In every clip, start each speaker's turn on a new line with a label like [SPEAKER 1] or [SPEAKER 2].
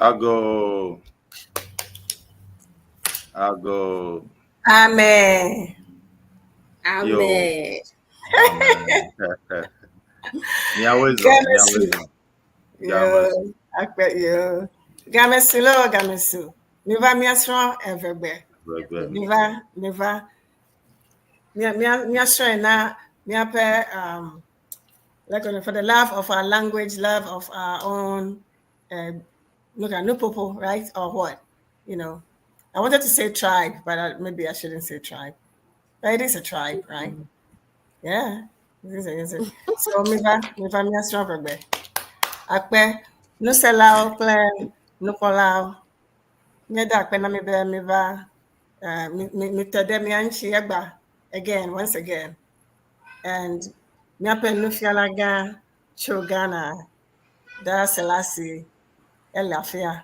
[SPEAKER 1] Ago. Ago.
[SPEAKER 2] Amen.
[SPEAKER 1] Yo.
[SPEAKER 3] Amen.
[SPEAKER 1] Amen. Miawoe zɔ, miawoe
[SPEAKER 2] Gamesu.
[SPEAKER 1] zɔ. Gamesu.
[SPEAKER 2] Yo. Akpe yo. Gamesu lo gamesu. Miva miasrɔ̃ evegbe.
[SPEAKER 1] Gbegbe.
[SPEAKER 2] Miva miva mia mia miasrɔ̃e na miaƒe like for the love of our language, love of our own look at nupopo, right? Or what? You know. I wanted to say tribe, but maybe I shouldn't say tribe. But it is a tribe, right? Yeah. It is it is. So miva miva miasrɔ̃ evegbe. Akpe nuselawo kple nukpɔlawo. Míeda akpe na mi be miva mi te ɖe mía ŋuti egba again, once again. And míaƒe nufialagã tso Ghana, Da Selassie, ele afia.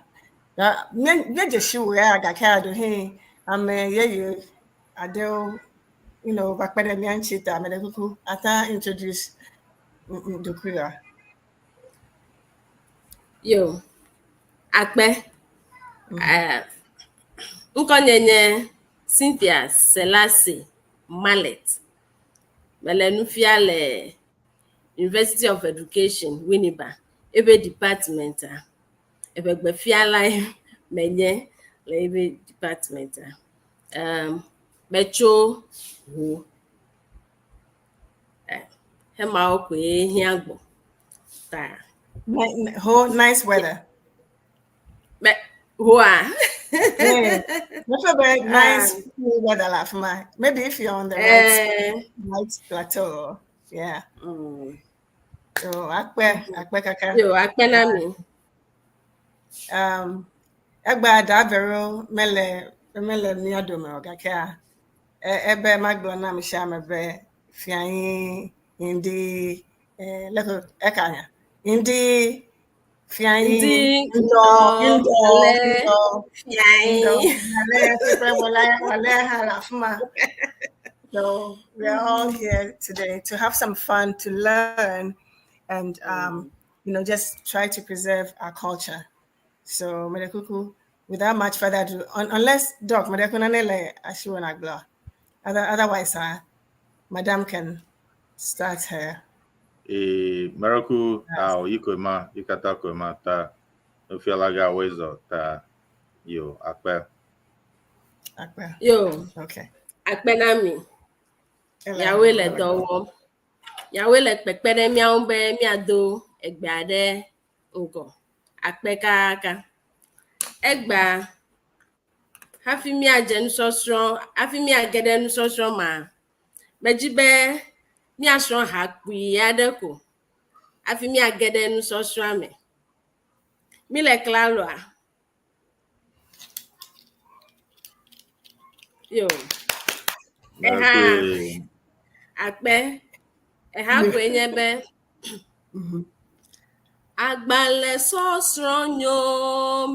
[SPEAKER 2] Míedze si wò ya gake aɖohĩ ame yeye aɖewo va kpe ɖe mía ŋuti ta ame ɖe kuku ate introduce ɖokuiwòa.
[SPEAKER 3] Yo. Akpe. Ŋkɔnye nye Cynthia Selassie Mallet. Mele nu fia le University of Education, Winneba, ebe department a. Eʋegbefialae menye le ebe department a. Metso Ho. Hemawo koe hiã gbɔ. Ta.
[SPEAKER 2] Ho, nice weather.
[SPEAKER 3] Me, Hoa.
[SPEAKER 2] Yeah. Little bit nice cool weather la fuma. Maybe if you're on the right, right plateau. Yeah. So akpe, akpe kaka.
[SPEAKER 3] Yo, akpe na mi.
[SPEAKER 2] Egba davero mele mele mía dome o gake a ebe magblɔ na ame sia ame be fianyi ŋdi leko ekanya ŋdi fianyi
[SPEAKER 3] Ŋdi,
[SPEAKER 2] ŋdɔ
[SPEAKER 3] ŋdɔ,
[SPEAKER 2] ŋdɔ
[SPEAKER 3] ale,
[SPEAKER 2] ŋdɔ
[SPEAKER 3] fianyi.
[SPEAKER 2] ŋdɔ ale kple wale wale hã le afi ma. So we are all here today to have some fun, to learn, and just try to preserve our culture. So Medekuku, without much further ado, unless Doc Medekunanele Ashiwanagla, otherwise, Madam can start her.
[SPEAKER 1] E Maraku ao ikoma ikata koma ta nufialaga wezo ta yo akpe.
[SPEAKER 2] Akpe.
[SPEAKER 3] Yo.
[SPEAKER 2] Okay.
[SPEAKER 3] Akpe na mi. Miawoe le dɔ wɔm. Miawoe le kpekpe ɖe míawo be míado egbea ɖe ŋgɔ. Akpe kaka. Egbea hafi míadze nusɔsrɔ̃, hafi míage ɖe nusɔsrɔ̃ ma, medzi be míasrɔ̃ ha kpui aɖe ko hafi míage ɖe nusɔsrɔ̃a me. Mi le klaloa? Yo. Eha
[SPEAKER 1] Maraku.
[SPEAKER 3] akpe. Eha koe nye be agbalẽ sɔsrɔ̃ nyo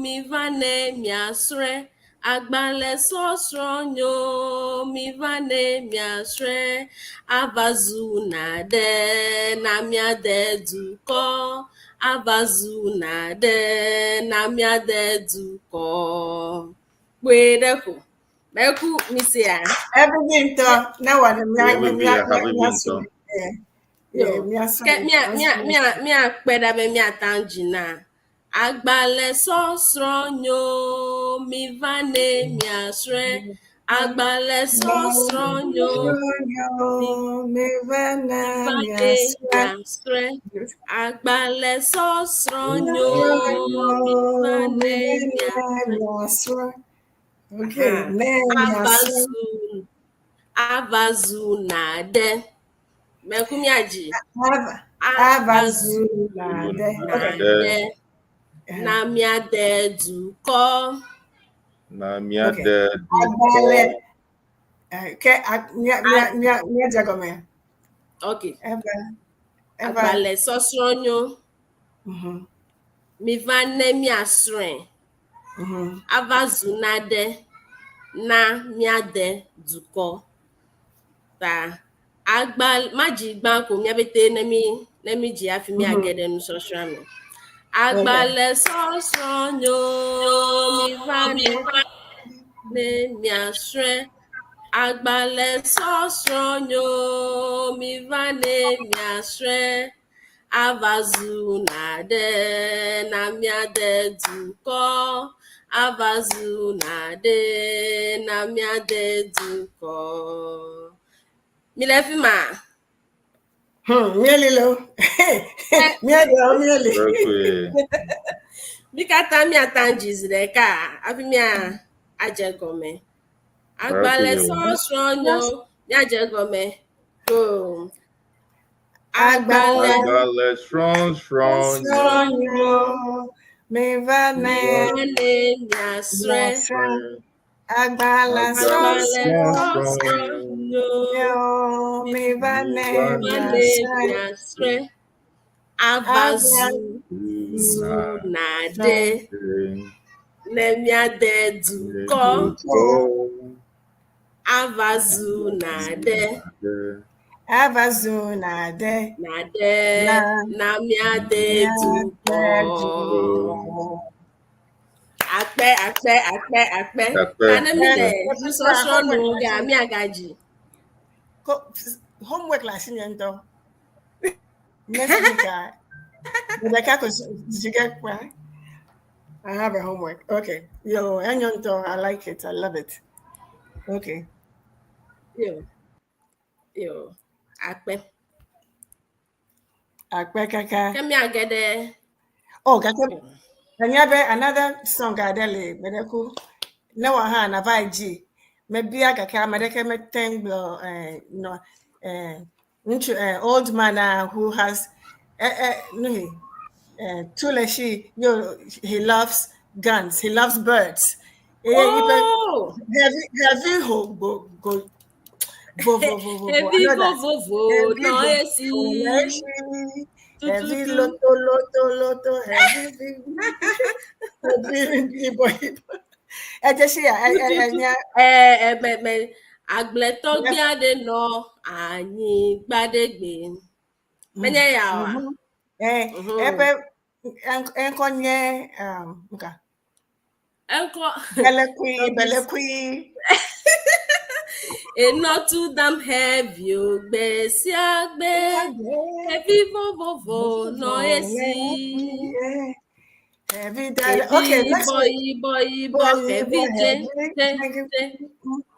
[SPEAKER 3] mi va ne miasrɔ̃e. Agbalẽ sɔsrɔ̃ nyo mi va ne miasrɔ̃e. Ava zu naɖe na míade dukɔ. Ava zu naɖe na míade dukɔ. Kpoe ɖe ko. Meku mi sea.
[SPEAKER 2] Everything to now what
[SPEAKER 1] Ebe bi have been to.
[SPEAKER 3] Yo. Ke mia mia mia miakpe ɖa be miata dzi na. Agbalẽ sɔsrɔ̃ nyo mi va ne miasrɔ̃e. Agbalẽ sɔsrɔ̃ nyo mi va ne miasrɔ̃e. Agbalẽ sɔsrɔ̃ nyo mi va ne miasrɔ̃e.
[SPEAKER 2] Okay,
[SPEAKER 3] Ava zu ava zu naɖe. Meku miadzi.
[SPEAKER 2] Ava zu naɖe. Okay.
[SPEAKER 3] Naɖe na míade dukɔ.
[SPEAKER 1] Na míade dukɔ.
[SPEAKER 2] Agbalẽ. Ke mia mia mia mia dze gɔme.
[SPEAKER 3] Okay.
[SPEAKER 2] Eva. Eva.
[SPEAKER 3] Agbalẽ sɔsrɔ̃ nyo. Mi va ne miasrɔ̃e. Ava zu naɖe na míade dukɔ. Ta agba madzi gbã ko míaƒete ne mi ne mi dzi hafi míage ɖe nusɔsrɔ̃a me. Agbalẽ sɔsrɔ̃ nyo mi va ne miasrɔ̃e. Agbalẽ sɔsrɔ̃ nyo mi va ne miasrɔ̃e. Ava zu naɖe na miade dukɔ. Ava zu naɖe na miade dukɔ. Mi le fi ma?
[SPEAKER 2] Mieli lo. Mieli, mieli.
[SPEAKER 1] Berkeley.
[SPEAKER 3] Mi katã miata dzi zi ɖeka hafi mia adze gɔme. Agbalẽ sɔsrɔ̃ nyo miadze gɔme. Go. Agbalẽ
[SPEAKER 1] Agbalẽ srɔ̃srɔ̃ nyo.
[SPEAKER 2] Srɔ̃nyo, mi va ne
[SPEAKER 3] ne miasrɔ̃e.
[SPEAKER 2] Agbalẽ
[SPEAKER 1] Agbalẽ
[SPEAKER 3] Agbalẽ
[SPEAKER 2] sɔsrɔ̃
[SPEAKER 3] sɔsrɔ̃ nyo
[SPEAKER 2] nyo, mi va ne
[SPEAKER 3] va ne
[SPEAKER 2] miasrɔ̃e.
[SPEAKER 3] miasrɔ̃e. Ava zu zu naɖe ne miade dukɔ. Ava zu naɖe
[SPEAKER 2] Ava zu naɖe
[SPEAKER 3] naɖe na miade dukɔ. Akpe akpe akpe akpe.
[SPEAKER 1] Akpe.
[SPEAKER 3] Ta ne mi le nusɔsrɔ̃ nu ga miagadzi.
[SPEAKER 2] Homework la si nye ŋutɔ. Next week, Rebecca, did you get right? I have a homework. Okay. Yo, enyo ŋutɔ, I like it. I love it. Okay.
[SPEAKER 3] Yo yo akpe.
[SPEAKER 2] Akpe kaka.
[SPEAKER 3] Ke miage ɖe
[SPEAKER 2] Oh, kaka. Enya be another song aɖe le gbeɖeku. Ne wɔ hã nava yi dzi. Mebia gake ame ɖeke mete ŋu gblɔ no ŋutsu old man who has no he Tuleshi, yo, he loves guns. He loves birds.
[SPEAKER 3] Oh!
[SPEAKER 2] Heavy, heavy ho go go vo vo vo vo.
[SPEAKER 3] Heavy
[SPEAKER 2] I know
[SPEAKER 3] vo
[SPEAKER 2] that.
[SPEAKER 3] vo vo
[SPEAKER 2] Heavy
[SPEAKER 3] nɔ
[SPEAKER 2] vo
[SPEAKER 3] esi.
[SPEAKER 2] vo esi. Heavy
[SPEAKER 3] Tututu.
[SPEAKER 2] loto loto loto heavy heavy heavy boy. Ẹ jẹ́ sí ẹ ẹ ẹ ní
[SPEAKER 3] Ẹ ẹ mẹ mẹ agbletɔgbi aɖe nɔ anyigba ɖe gbe. Menye ya oa?
[SPEAKER 2] Ẹ ẹ pẹ ẹ ŋkɔ nye nka
[SPEAKER 3] Eŋkɔ
[SPEAKER 2] bɛlɛkui bɛlɛkui.
[SPEAKER 3] Enɔ tu dam heavy o gbe sia gbe. Heavy vovovo nɔ esi.
[SPEAKER 2] Heavy daddy. Okay,
[SPEAKER 3] Heavy
[SPEAKER 2] next
[SPEAKER 3] bɔ
[SPEAKER 2] week.
[SPEAKER 3] yibɔ yibɔ heavy je je je.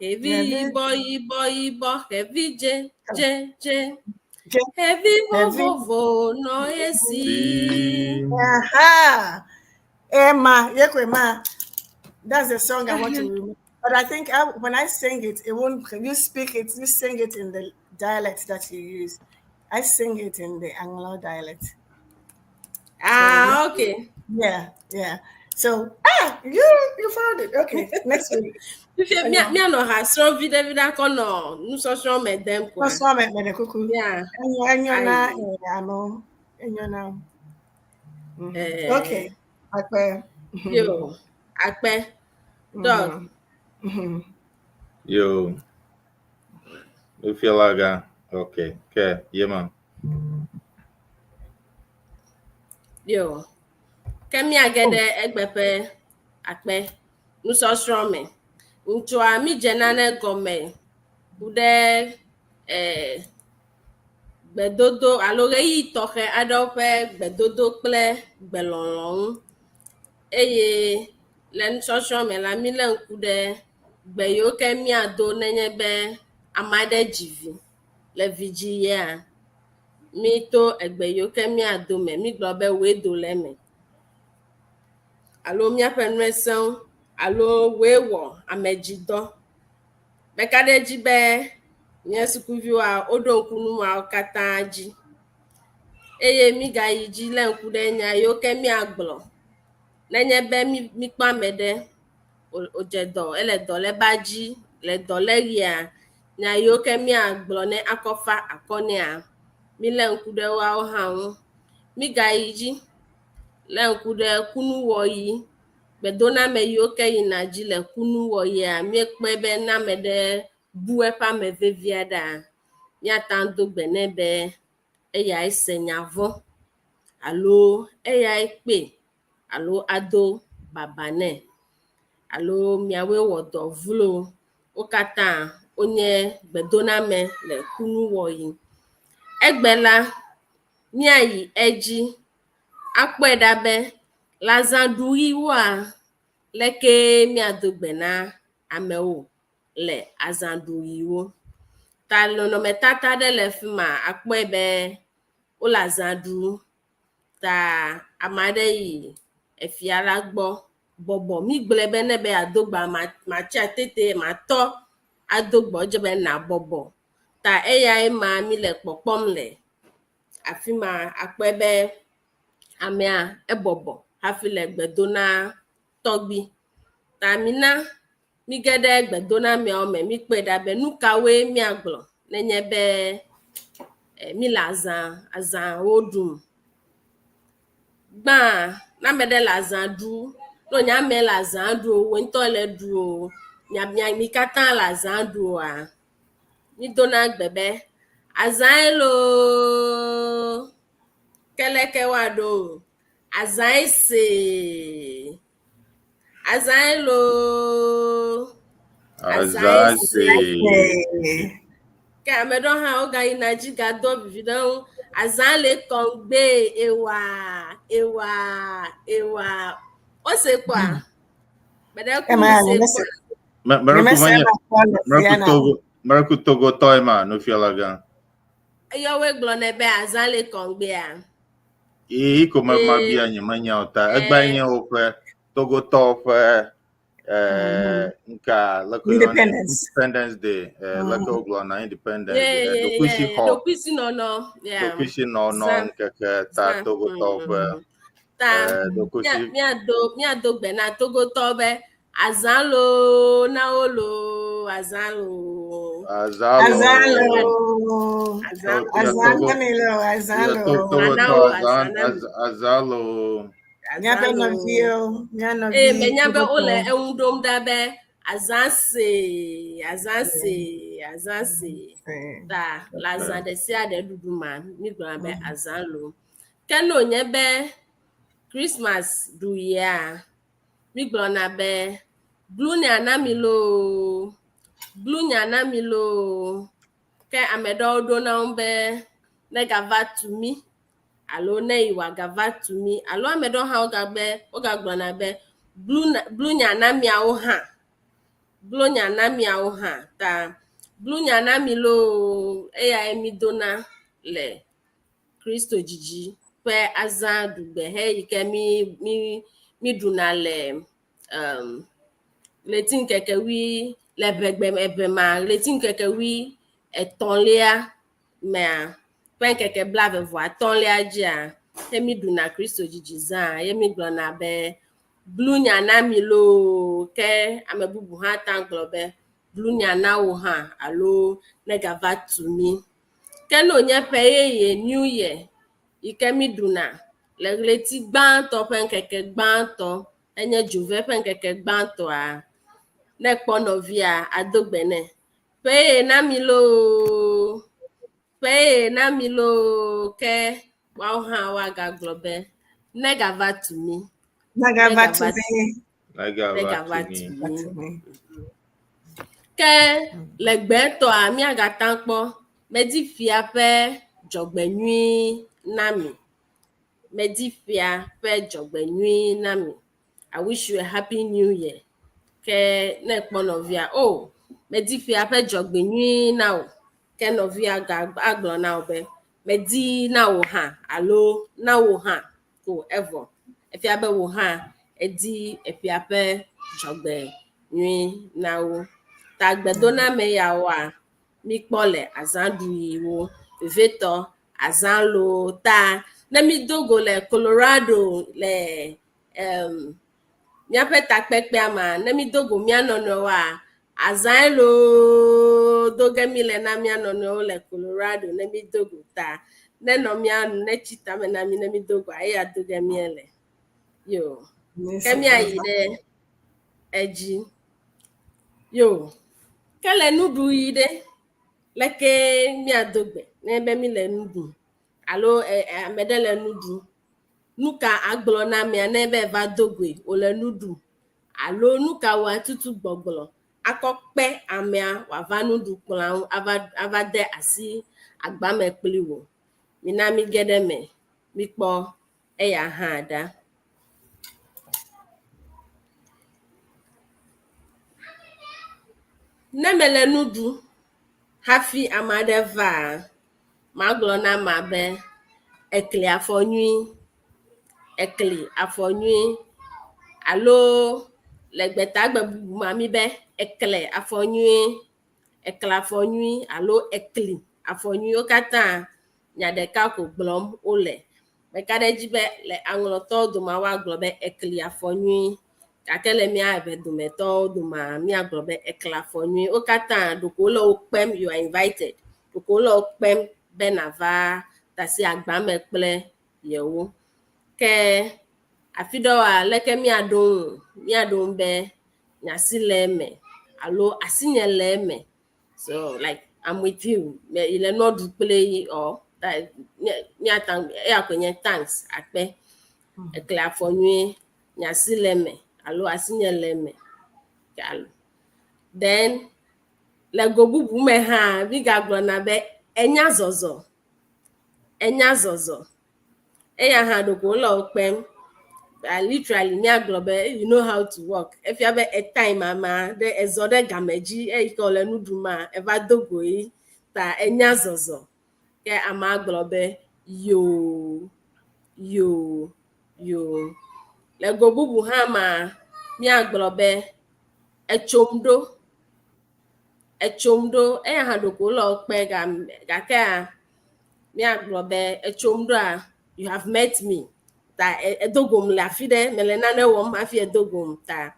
[SPEAKER 3] Heavy yibɔ yibɔ yibɔ heavy je je je. Heavy vovovo nɔ esi.
[SPEAKER 2] Aha. Emma, yekwe ma. That's the song I want to remember. But I think when I sing it, it won't. You speak it, you sing it in the dialect that you use. I sing it in the Anglo dialect.
[SPEAKER 3] Ah, okay.
[SPEAKER 2] Yeah. So you found it. Okay, next week.
[SPEAKER 3] Fifia mia mianɔ ha srɔ̃ viɖe viɖe akɔ nɔ nusɔsrɔ̃ me dem koa.
[SPEAKER 2] Nusɔsrɔ̃ me me kuku.
[SPEAKER 3] Yeah.
[SPEAKER 2] Enyo enyo na
[SPEAKER 3] Ayi.
[SPEAKER 2] amo enyo na.
[SPEAKER 3] Eh.
[SPEAKER 2] Okay. Akpe.
[SPEAKER 3] Yo, akpe. Dog.
[SPEAKER 1] Yo. Ufialaga. Okay. Okay. Yeah, man.
[SPEAKER 3] Yo. Ke miage ɖe egbe ƒe akpe nusɔsrɔ̃ me. Ŋutsua mi dze nane gɔme ku ɖe gbedodo alo ɣeyiɣi tɔxɛ aɖewo ƒe gbedodo kple gbelɔlɔ ŋu. Eye le nusɔsrɔ̃ me la, mi lé ŋku ɖe gbe yiwo ke miado nenye be ame aɖe dzi vi le vidziyia, mi to egbe yiwo ke miado me. Mi gblɔ be woe do le eme. Alo miaƒe nue sẽŋu alo woe wɔ amedzidɔ. Meka ɖe edzi be nye sukuviwoa woɖo ŋku nu mawo katã dzi. Eye migayi dzi lé ŋku ɖe nya yiwo ke miagblɔ nenye be mikpɔ ame ɖe wòdze dɔ ele dɔléba dzi le dɔléɣia nya yiwo ke miagblɔ ne akɔfa akɔ nɛa milé ŋku ɖe woawo hã ŋu. Migayi dzi lé ŋku ɖe kunuwɔɣi gbedoname yiwo ke yina dzi le kunuwɔɣia míekpɔe be ne ame ɖe bu eƒe ame vevi aɖea míate ŋu do gbe nɛ be eyae se nya vɔ̃. alo eyae kpe alo ado baba nɛ alo miawoe wɔ dɔ vlo. Wo katã wonye gbedoname le kunuwɔɣi. Egbe la, míayi edzi akpɔe ɖa be le azãɖuɣiwoa, leke míado gbe na amewo le azãɖuɣiwo. Ta nɔnɔmetata ɖe le fi ma akpɔe be wole azã ɖum ta ame aɖe yi efia la gbɔ bɔbɔ. Mígblɔe be ne be yeado gbea matsi atete matɔ ado gbe edze be nabɔbɔ. Ta eyae ma míle kpɔkpɔm le afi ma akpɔe be amea ebɔbɔ hafi le gbe do na tɔgbui. Ta mina mige ɖe gbedonameawo me míkpɔe ɖa be nu kawoe míagblɔ nenye be míle azã azãwo ɖum. Gbã ne ame ɖe le azã ɖum, ne wònye ame le azã ɖu o, wò ŋutɔ le ɖu o, mia mia mi katã le azã ɖu oa, mídona gbe be azãe loo, ke leke woaɖo o, azãe see, azãe loo,
[SPEAKER 1] Azã see.
[SPEAKER 3] Ke ame ɖewo hã wogayina dzi gadoa vivi ɖe eŋu. Azã le kɔŋgbe ewa ewa ewa. Wose kpɔa? Gbe ɖe ku
[SPEAKER 2] Ema
[SPEAKER 3] mi se
[SPEAKER 2] nyemese.
[SPEAKER 3] kpɔa?
[SPEAKER 1] Mereku
[SPEAKER 2] Nyemese
[SPEAKER 1] menye
[SPEAKER 2] ema kpɔ le
[SPEAKER 1] Mereku
[SPEAKER 2] Siena o.
[SPEAKER 1] Togo Mereku Togotɔe ma nufiala gã.
[SPEAKER 3] Eyɔwoe gblɔnɛ be azã le kɔŋgbea.
[SPEAKER 1] Yi ko me ma
[SPEAKER 3] Ee.
[SPEAKER 1] bia nye menya o ta. Egba nye woƒe Togotɔwo ƒe nka leke woyɔnɛ?
[SPEAKER 2] Independence.
[SPEAKER 1] Independence Day. Leke wogblɔna Independence
[SPEAKER 3] Yeah,
[SPEAKER 1] Day.
[SPEAKER 3] yeah,
[SPEAKER 1] Ɖokuisi
[SPEAKER 3] yeah.
[SPEAKER 1] xɔ.
[SPEAKER 3] Ɖokuisi nɔnɔ. Yeah.
[SPEAKER 1] Ɖokuisi nɔnɔ
[SPEAKER 3] Zã.
[SPEAKER 1] ŋkeke ta
[SPEAKER 3] Zã.
[SPEAKER 1] Togotɔwo ƒe
[SPEAKER 3] Ta
[SPEAKER 1] ɖokuisi
[SPEAKER 3] míado gbe na Togotɔwo be azã loo na wo loo azã loo.
[SPEAKER 1] Azã
[SPEAKER 2] Azã
[SPEAKER 1] loo.
[SPEAKER 2] loo.
[SPEAKER 3] Azã
[SPEAKER 1] To-
[SPEAKER 2] Azã
[SPEAKER 1] Togo-
[SPEAKER 2] na mi loo. Azã
[SPEAKER 1] Ya
[SPEAKER 2] loo.
[SPEAKER 1] Togotɔ
[SPEAKER 3] Azã wo,
[SPEAKER 1] azã
[SPEAKER 3] azã na mi.
[SPEAKER 1] azã loo.
[SPEAKER 2] Míaƒe
[SPEAKER 3] Azã loo.
[SPEAKER 2] nɔviwo, mía nɔvi
[SPEAKER 3] Eye menya be wole
[SPEAKER 2] Togotɔwo.
[SPEAKER 3] eŋu ɖom ɖa be azã see, azã see, azã see. Ta le azã ɖe sia ɖe ɖuɖu ma, mígblɔna be azã loo. Ke ne wònye be Christmas ɖuɣia, mígblɔna be glunya na mi loo, glunya na mi loo. Ke ame ɖewo ɖona ŋu be negava tu mí alo ne yi wòagava tu mí alo ame ɖewo hã wogagbe wogagblɔna be glunya na miawo hã, glunya na miawo hã. Ta glunya na mi loo eyae mídona le Kristo dzidzi ƒe azã ɖugbe he yi ke mí mí míɖuna le ɣleti ŋkeke wui le ʋegbe eve ma ɣleti ŋkeke wui etɔ̃lia mea ƒe ŋkeke 25lia dzia he míɖuna Kristo dzidzi zã ye mígblɔna be glunya na mi loo ke ame bubu hã ta gblɔ be glunya na wo hã alo negava tu mí. Ke ne wònye ƒe yeye New Year yi ke míɖuna le ɣleti gbãtɔ ƒe ŋkeke gbãtɔ enye dzove ƒe ŋkeke gbãtɔa ne ekpɔ nɔvia ado gbe nɛ. Ƒe yeye na mi loo, ƒe yeye na mi loo ke woawo hã woagagblɔ be negava tu mí.
[SPEAKER 2] Negava tu
[SPEAKER 3] Negava
[SPEAKER 2] mi.
[SPEAKER 1] Negava
[SPEAKER 3] Negava
[SPEAKER 1] tu
[SPEAKER 3] tu
[SPEAKER 1] mí.
[SPEAKER 3] mí.
[SPEAKER 2] Tu mi.
[SPEAKER 3] Ke le gbetɔa míagata kpɔ medi fia ƒe dzɔgbenyui na mi. Medi fia ƒe dzɔgbenyui na mi. I wish you a happy new year. Ke ne ekpɔ nɔvia, oh, medi fia ƒe dzɔgbenyui na wò. Ke nɔvia agblɔ na wò be medi na wò hã alo na wò hã ko evɔ. Efia be wò hã edi eƒea ƒe dzɔgbenyui na wo. Ta gbedoname yawoa, míkpɔ le azãɖuɣiwo, vevietɔ azã loo ta ne mído go le Colorado le míaƒe takpekpea mea, ne mído go mía nɔnɔewoa, azãe loo do ge mí le na mía nɔnɔewo le Colorado ne mído go ta nenɔ mía nu netsi tame na mí ne mído goa eya do ge míele. Yo. Ke míayi ɖe edzi. Yo. Ke le nuɖuɣi ɖe, leke míado gbe ne be míle nu ɖum alo ame ɖe le nu ɖum. Nu ka agblɔ na amea ne be eva do goe wòle nu ɖum alo nu ka wòatutu gbɔgblɔ akɔ kpe amea wòava nuɖukplɔa ŋu ava ava de asi agbame kpli wò. Mina mi ge ɖe eme mikpɔ eya hã ɖa. Ne mele nu ɖum hafi ame aɖe vaa, magblɔ na amea be ekli afɔ nyui, ekli afɔ nyui alo le gbetagbe bubu mea mi be ekle afɔ nyui, ekle afɔ nyui alo ekli afɔ nyui. Wo katã nya ɖeka ko gblɔm wole. Meka ɖe edzi be le aŋlɔtɔwo domea woagblɔ be ekli afɔ nyui gake le mía eve dometɔwo domea míagblɔ be ekle afɔ nyui. Wo katã ɖeko wole wo kpem you are invited. Ɖeko wole wo kpem be nava da asi agbame kple yewo. Ke afi ɖewoa leke míaɖo ŋu? Míaɖo ŋu be nye asi le eme alo asinye le eme. So like I'm with you. Me yi le nua ɖu kple yi or míata eya koe nye thanks akpe. Ekle afɔ nyuie, nye asi le eme alo asinye le eme. Then le go bubu me hã mígagblɔna be enya zɔzɔ, enya zɔzɔ. Eya hã ɖeko wole wo kpem. Literally míagblɔ be you know how to walk. Efia be etime amea ɖe ezɔ ɖe game dzi eyi ke wòle nu ɖum ma eva do go yi ta enya zɔzɔ. Ke amea gblɔ be yoo, yoo, yoo. Le go bubu hã mea míagblɔ be etsom ɖo, etsom ɖo. Eya hã ɖeko wole wo kpe gakea míagblɔ be etsom ɖoa you have met me ta edo gom le afi ɖe mele nane wɔm hafi edo gom ta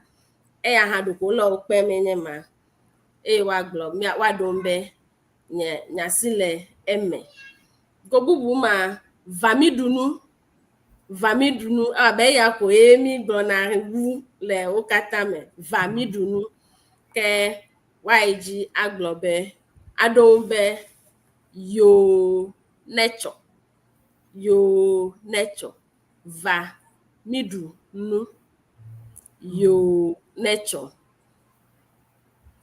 [SPEAKER 3] eya hã ɖeko wole wo kpem enye ma eye woagblɔ woaɖo ŋu be nye nye asi le eme. Go bubu ma va mi ɖu nu, va mi ɖu nu abe eya koe mi gblɔna wu le wo katã me. Va mi ɖu nu ke woayi dzi agblɔ be aɖo ŋu be yoo netsɔ, yoo netsɔ. Va mi ɖu nu, yoo netsɔ.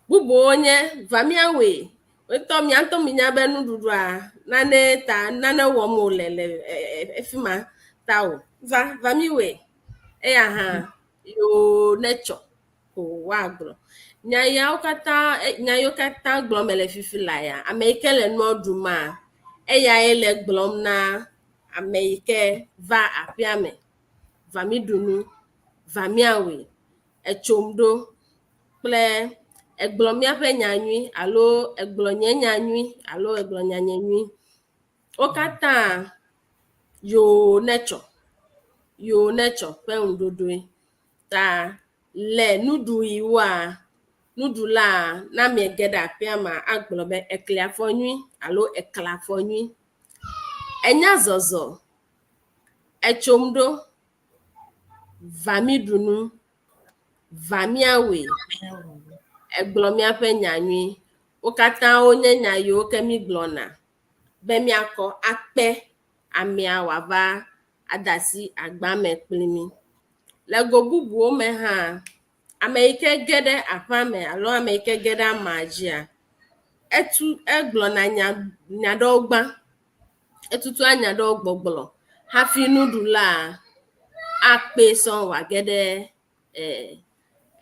[SPEAKER 3] Bubuwo nye va míawɔe. Wotɔ mía ŋutɔ minya be nuɖuɖua nane ta nane wɔm wòle le efi ma ta o. Va va míwɔe. Eya hã yoo netsɔ ko woagblɔ. Nya yawo katã nya yiwo katã gblɔm mele fifi laa ya ame yi ke le nua ɖum eyae le gblɔm na ame yi ke va aƒea me. Va mi ɖu nu, va míawɔe, etsom ɖo kple egblɔ míaƒe nya nyui alo egblɔ nye nya nyui alo egblɔ nyanye nyui. Wo katã yoo netsɔ, yoo netsɔ ƒe ŋuɖoɖoe. Ta le nuɖuɣiwoa, nuɖula ne ame ge ɖe aƒea mea agblɔ be ekli afɔ nyui alo ekle afɔ nyui. Enya zɔzɔ, etsom ɖo, va mi ɖu nu, va míawɔe, egblɔ míaƒe nya nyui. Wo katã wonye nya yiwo ke mi gblɔna be míakɔ akpe amea wòava ada asi agbame kpli mí. Le go bubuwo me hã, ame yi ke ge ɖe aƒea me alo ame yi ke ge ɖe amea dzia, etu egblɔna nya nya ɖewo gbã. Etutua nya ɖewo gbɔgblɔ hafi nuɖula akpee sɔŋ wòage ɖe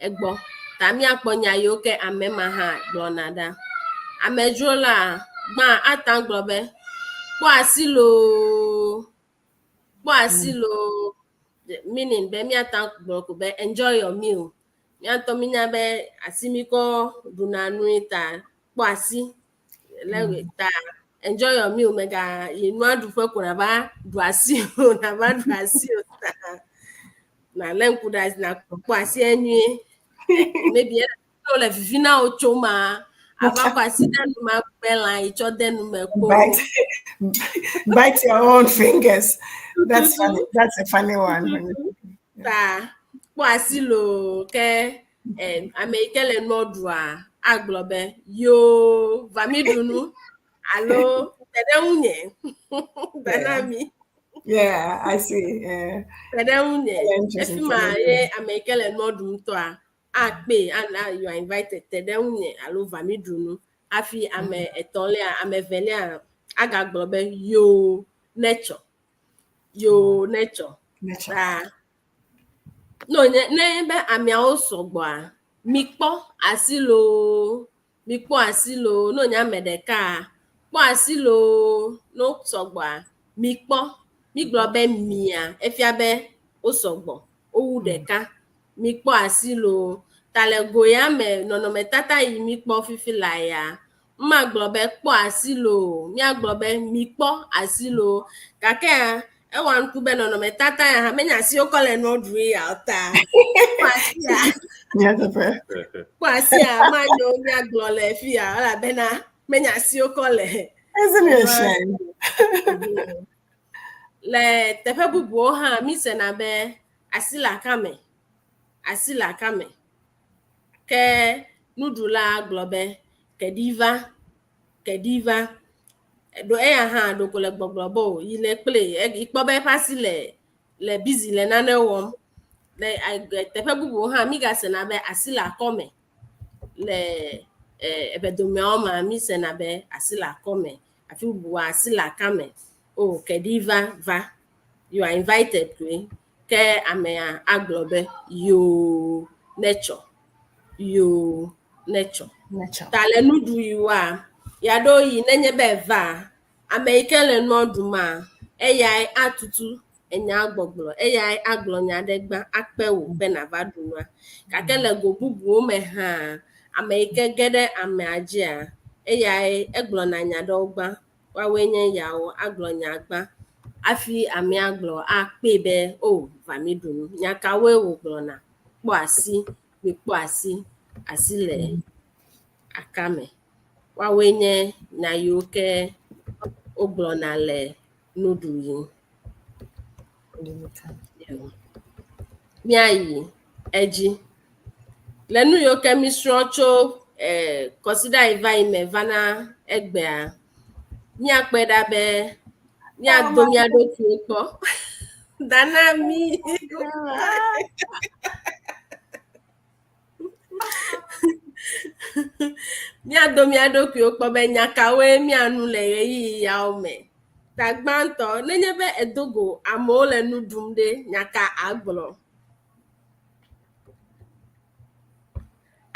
[SPEAKER 3] egbɔ. Ta míakpɔ nya yiwo ke ame ma hã gblɔna ɖa. Amedzro la gbã ate ŋu agblɔ be kpɔ asi loo, kpɔ asi loo meaning be míate ŋu agblɔ ko be enjoy your meal. Mía ŋutɔ mínya be asi míkɔ ɖuna nui ta kpɔ asi le ta enjoy your meal mega yi nua ɖuƒe ko nava ɖu asi o nava ɖu asi o ta nalé ŋku ɖe asi nakpɔ asia nyuie. Maybe ne wòle vivi na wò tso ma ava kɔ asi ɖe nu me agbe lã yi tsɔ de nu me kpo.
[SPEAKER 2] Bite, bite your own fingers. That's funny. That's a funny one.
[SPEAKER 3] Ta kpɔ asi loo ke ame yi ke le nua ɖua agblɔ be yoo va mi ɖu nu alo te ɖe ŋunye te na mi.
[SPEAKER 2] Yeah, I see. Yeah.
[SPEAKER 3] Te ɖe ŋunye.
[SPEAKER 2] Yeah, interesting.
[SPEAKER 3] Efi ma ye ame yi ke le nua ɖum tɔa akpee ana you are invited te ɖe ŋunye alo va mi ɖu nu. Hafi ame etɔ̃lia, ame evelia agagblɔ be yoo netsɔ. Yoo netsɔ.
[SPEAKER 2] Nature.
[SPEAKER 3] Ta ne wònye ne be ameawo sɔgbɔa, mikpɔ asi loo, mikpɔ asi loo. Ne wònye ame ɖekaa, kpɔ asi loo. Ne wo sɔgbɔa, mikpɔ. Migblɔ be mia, efia be wo sɔgbɔ, wowu ɖeka. Mikpɔ asi loo. Ta le go ya me, nɔnɔmetata yi mikpɔ fifi laa ya, magblɔ be kpɔ asi loo, míagblɔ be mikpɔ asi loo. Gakea, ewɔ nuku be nɔnɔmetata ya hã menye asi wokɔ le nua ɖu ya o ta. Kpɔ asia,
[SPEAKER 2] Yeah, the first.
[SPEAKER 3] kpɔ asia manyo míagblɔ le fi ya elabena menye asi wokɔ le
[SPEAKER 2] Isn't it a shame?
[SPEAKER 3] Le teƒe bubuwo hã mísena be asi le akame, asi le akame. Ke nuɖula gblɔ be keɖi va, keɖi va. Ɖo eya hã ɖoko le gbɔgblɔ be o yi le kple ikpɔ be eƒe asi le le busy le nane wɔm. Le teƒe bubuwo hã mígasena be asi le akɔme. Le eʋedomeawo mea mísena be asi le akɔme. Afi bubuwoa asi le akame. O keɖi va va. You are invited koe. Ke amea agblɔ be yoo netsɔ, yoo netsɔ.
[SPEAKER 2] Nature.
[SPEAKER 3] Ta le nuɖuɣiwoa, ɣeaɖewoɣi nenye be eva, ame yi ke le nua ɖuma, eyae atutu enya gbɔgblɔ, eyae agblɔ nya ɖe gbã akpe wò be nàva ɖu nua. Gake le go bubuwo me hã, ame yi ke ge ɖe amea dzia, eyae egblɔna nya ɖewo gbã. Woawoe nye yawo agblɔ nya gbã hafi amea gblɔ akpee be o va mi ɖu nu. Nya kawoe wògblɔna? Kpɔ asi, mikpɔ asi, asi le akame. Woawoe nye nya yiwo ke wogblɔna le nuɖuɣi. Míayi edzi. Le nu yiwo ke mísrɔ̃ tso kɔsiɖa yi va yi me vana egbea, míakpɔe ɖa be míado mía ɖokuiwo kpɔ. Dana mi. Míado mía ɖokuiwo kpɔ be nya kawoe míanu le ɣeyiɣi yawo me. Ta gbãtɔ, nenye be edo go amewo le nu ɖum ɖe, nya ka agblɔ?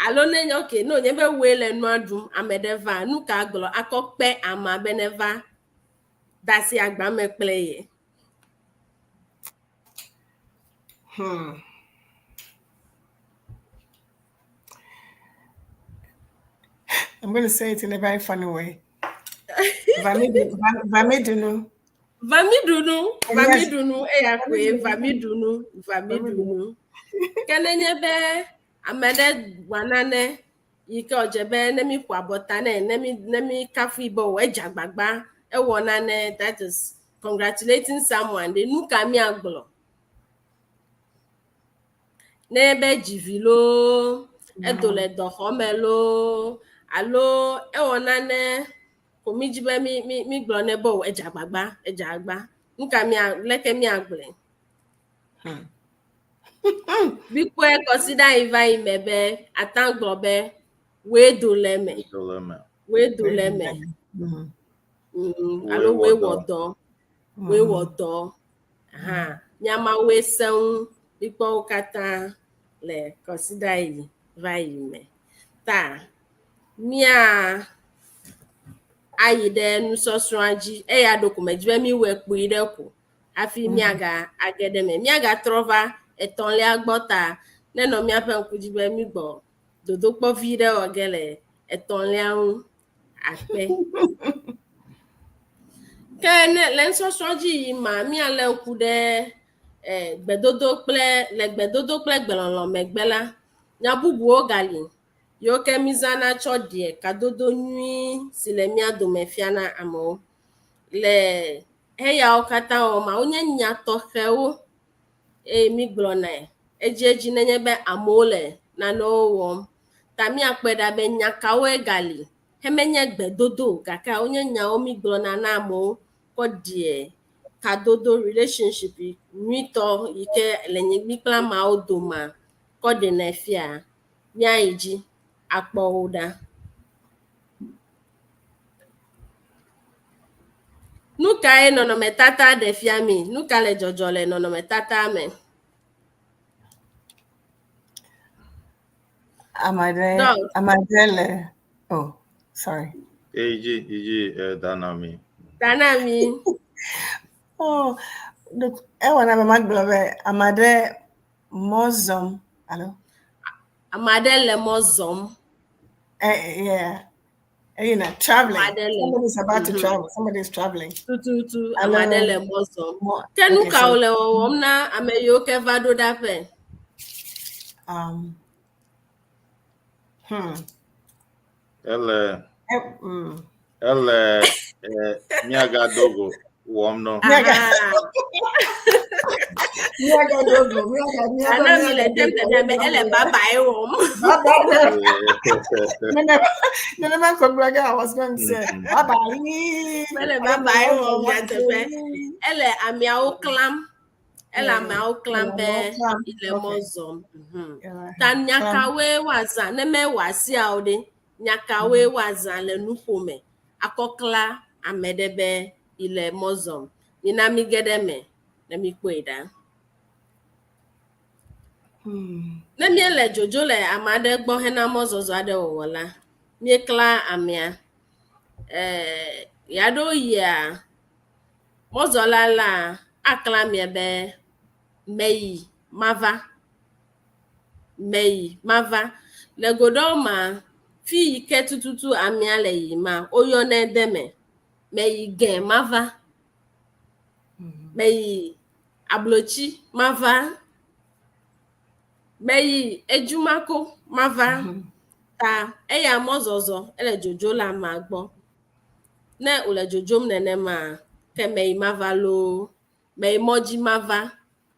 [SPEAKER 3] Alo nenye okay, ne wònye be wòe le nua ɖum, ame ɖe va, nu ka agblɔ akɔ kpe amea be neva da asi agba me kple ye?
[SPEAKER 2] I'm going to say it in a very funny way. Vamidunu.
[SPEAKER 3] Vamidunu, vamidunu, eya koe vamidunu, vamidunu. Ke nenye be ame ɖe wɔ nane yi ke wòdze be ne mi ƒo abɔta nɛ, ne mi ne mi kafui be o edze agbagba, ewɔ nane that is congratulating someone ɖe nu ka míagblɔ? Ne be dzi vi loo, edo le dɔxɔme loo, alo ewɔ nane ko mi dzi be mi mi mi gblɔ nɛ be o edze agbagba, edze agbagba. Nu ka mía leke míagblɔe? Mikpɔe kɔsiɖa yi va yi me be ata gblɔ be woe do le eme, woe do le eme. Alo woe wɔ dɔ, woe wɔ dɔ. Hã nyamawoe sẽ ŋu mikpɔ wo katã le kɔsiɖa yi va yi me. Ta mía ayi ɖe nusɔsrɔ̃a dzi eya ɖo ko medzi be miwɔe kpui ɖe ko hafi míaga age ɖe eme. Míagatrɔ va etɔ̃lia gbɔ ta nenɔ míaƒe ŋku dzi be mígbɔ dodokpɔ vi ɖe wɔ ge le etɔ̃lia ŋu akpe. Ke ne le nusɔsrɔ̃ dzi yim ma, míalé ŋku ɖe gbedodo kple le gbedodo kple gbelɔlɔ̃ megbe la, nya bubuwo gali yiwo ke mízãna tsɔ ɖea kadodo nyui si le mía dome fiana amewo. Le eyawo katã wɔma, wonye nya tɔxɛwo eye mígblɔnae edziedzi nenye be amewo le nanewo wɔm. Ta míakpɔe ɖa be nya kawoe gali hemenye gbedodo o gake wonye nyawo mígblɔna na amewo kɔ ɖea kadodo relationship nyuitɔ yi ke le mí kple ameawo domea kɔ ɖenɛ fia, míayi dzi akpɔ wo ɖa. Nu kae nɔnɔmetata ɖe fia mí? Nu ka le dzɔdzɔ le nɔnɔmetata me?
[SPEAKER 2] Ame aɖe, ame aɖe le, oh, sorry.
[SPEAKER 1] Eyi dzi, da na mi.
[SPEAKER 3] Da na mi.
[SPEAKER 2] Oh, look, ewɔ na be magblɔ be ame aɖe mɔ zɔm, alo?
[SPEAKER 3] Ame aɖe le mɔ zɔm.
[SPEAKER 2] Yeah. You know, traveling. Somebody's about to travel. Somebody's traveling.
[SPEAKER 3] Tututu, ame aɖe le mɔ zɔm. Ke nu ka wòle wɔwɔm na ame yiwo ke va ɖo ɖaƒe?
[SPEAKER 1] Ele ele míagado go wɔm nɔ.
[SPEAKER 2] Míagado go, míaga
[SPEAKER 3] Ana mi le dem tete be ele bye-bye wɔm.
[SPEAKER 2] Nenema ko gblɔ ge I was going to say bye-bye.
[SPEAKER 3] Ele bye-bye wɔm nyateƒe. Ele ameawo klam. Ele ameawo klam be ile mɔ zɔm. Ta nya kawoe woazã ne mewɔ asiawo ɖe? Nya kawoe woazã le nuƒo me akɔ kla ame ɖe be ile mɔ zɔm? Mina mi ge ɖe eme ne mikpɔe ɖa. Ne míele dzodzo le ame aɖe gbɔ hena mɔzɔzɔ aɖe wɔwɔ la, míekla amea. Ɣeaɖewoɣia, mɔzɔla la akla amea be meyi mava, meyi mava. Le go ɖewo mea, fi yi ke tututu amea le yiyima, woyɔnɛ de eme. Meyi gɛ mava, meyi ablotsi mava, meyi edzumako mava. Ta eya mɔzɔzɔ ele dzodzo le amea gbɔ. Ne wòle dzodzom nenema, ke meyi mava loo, meyi mɔdzi mava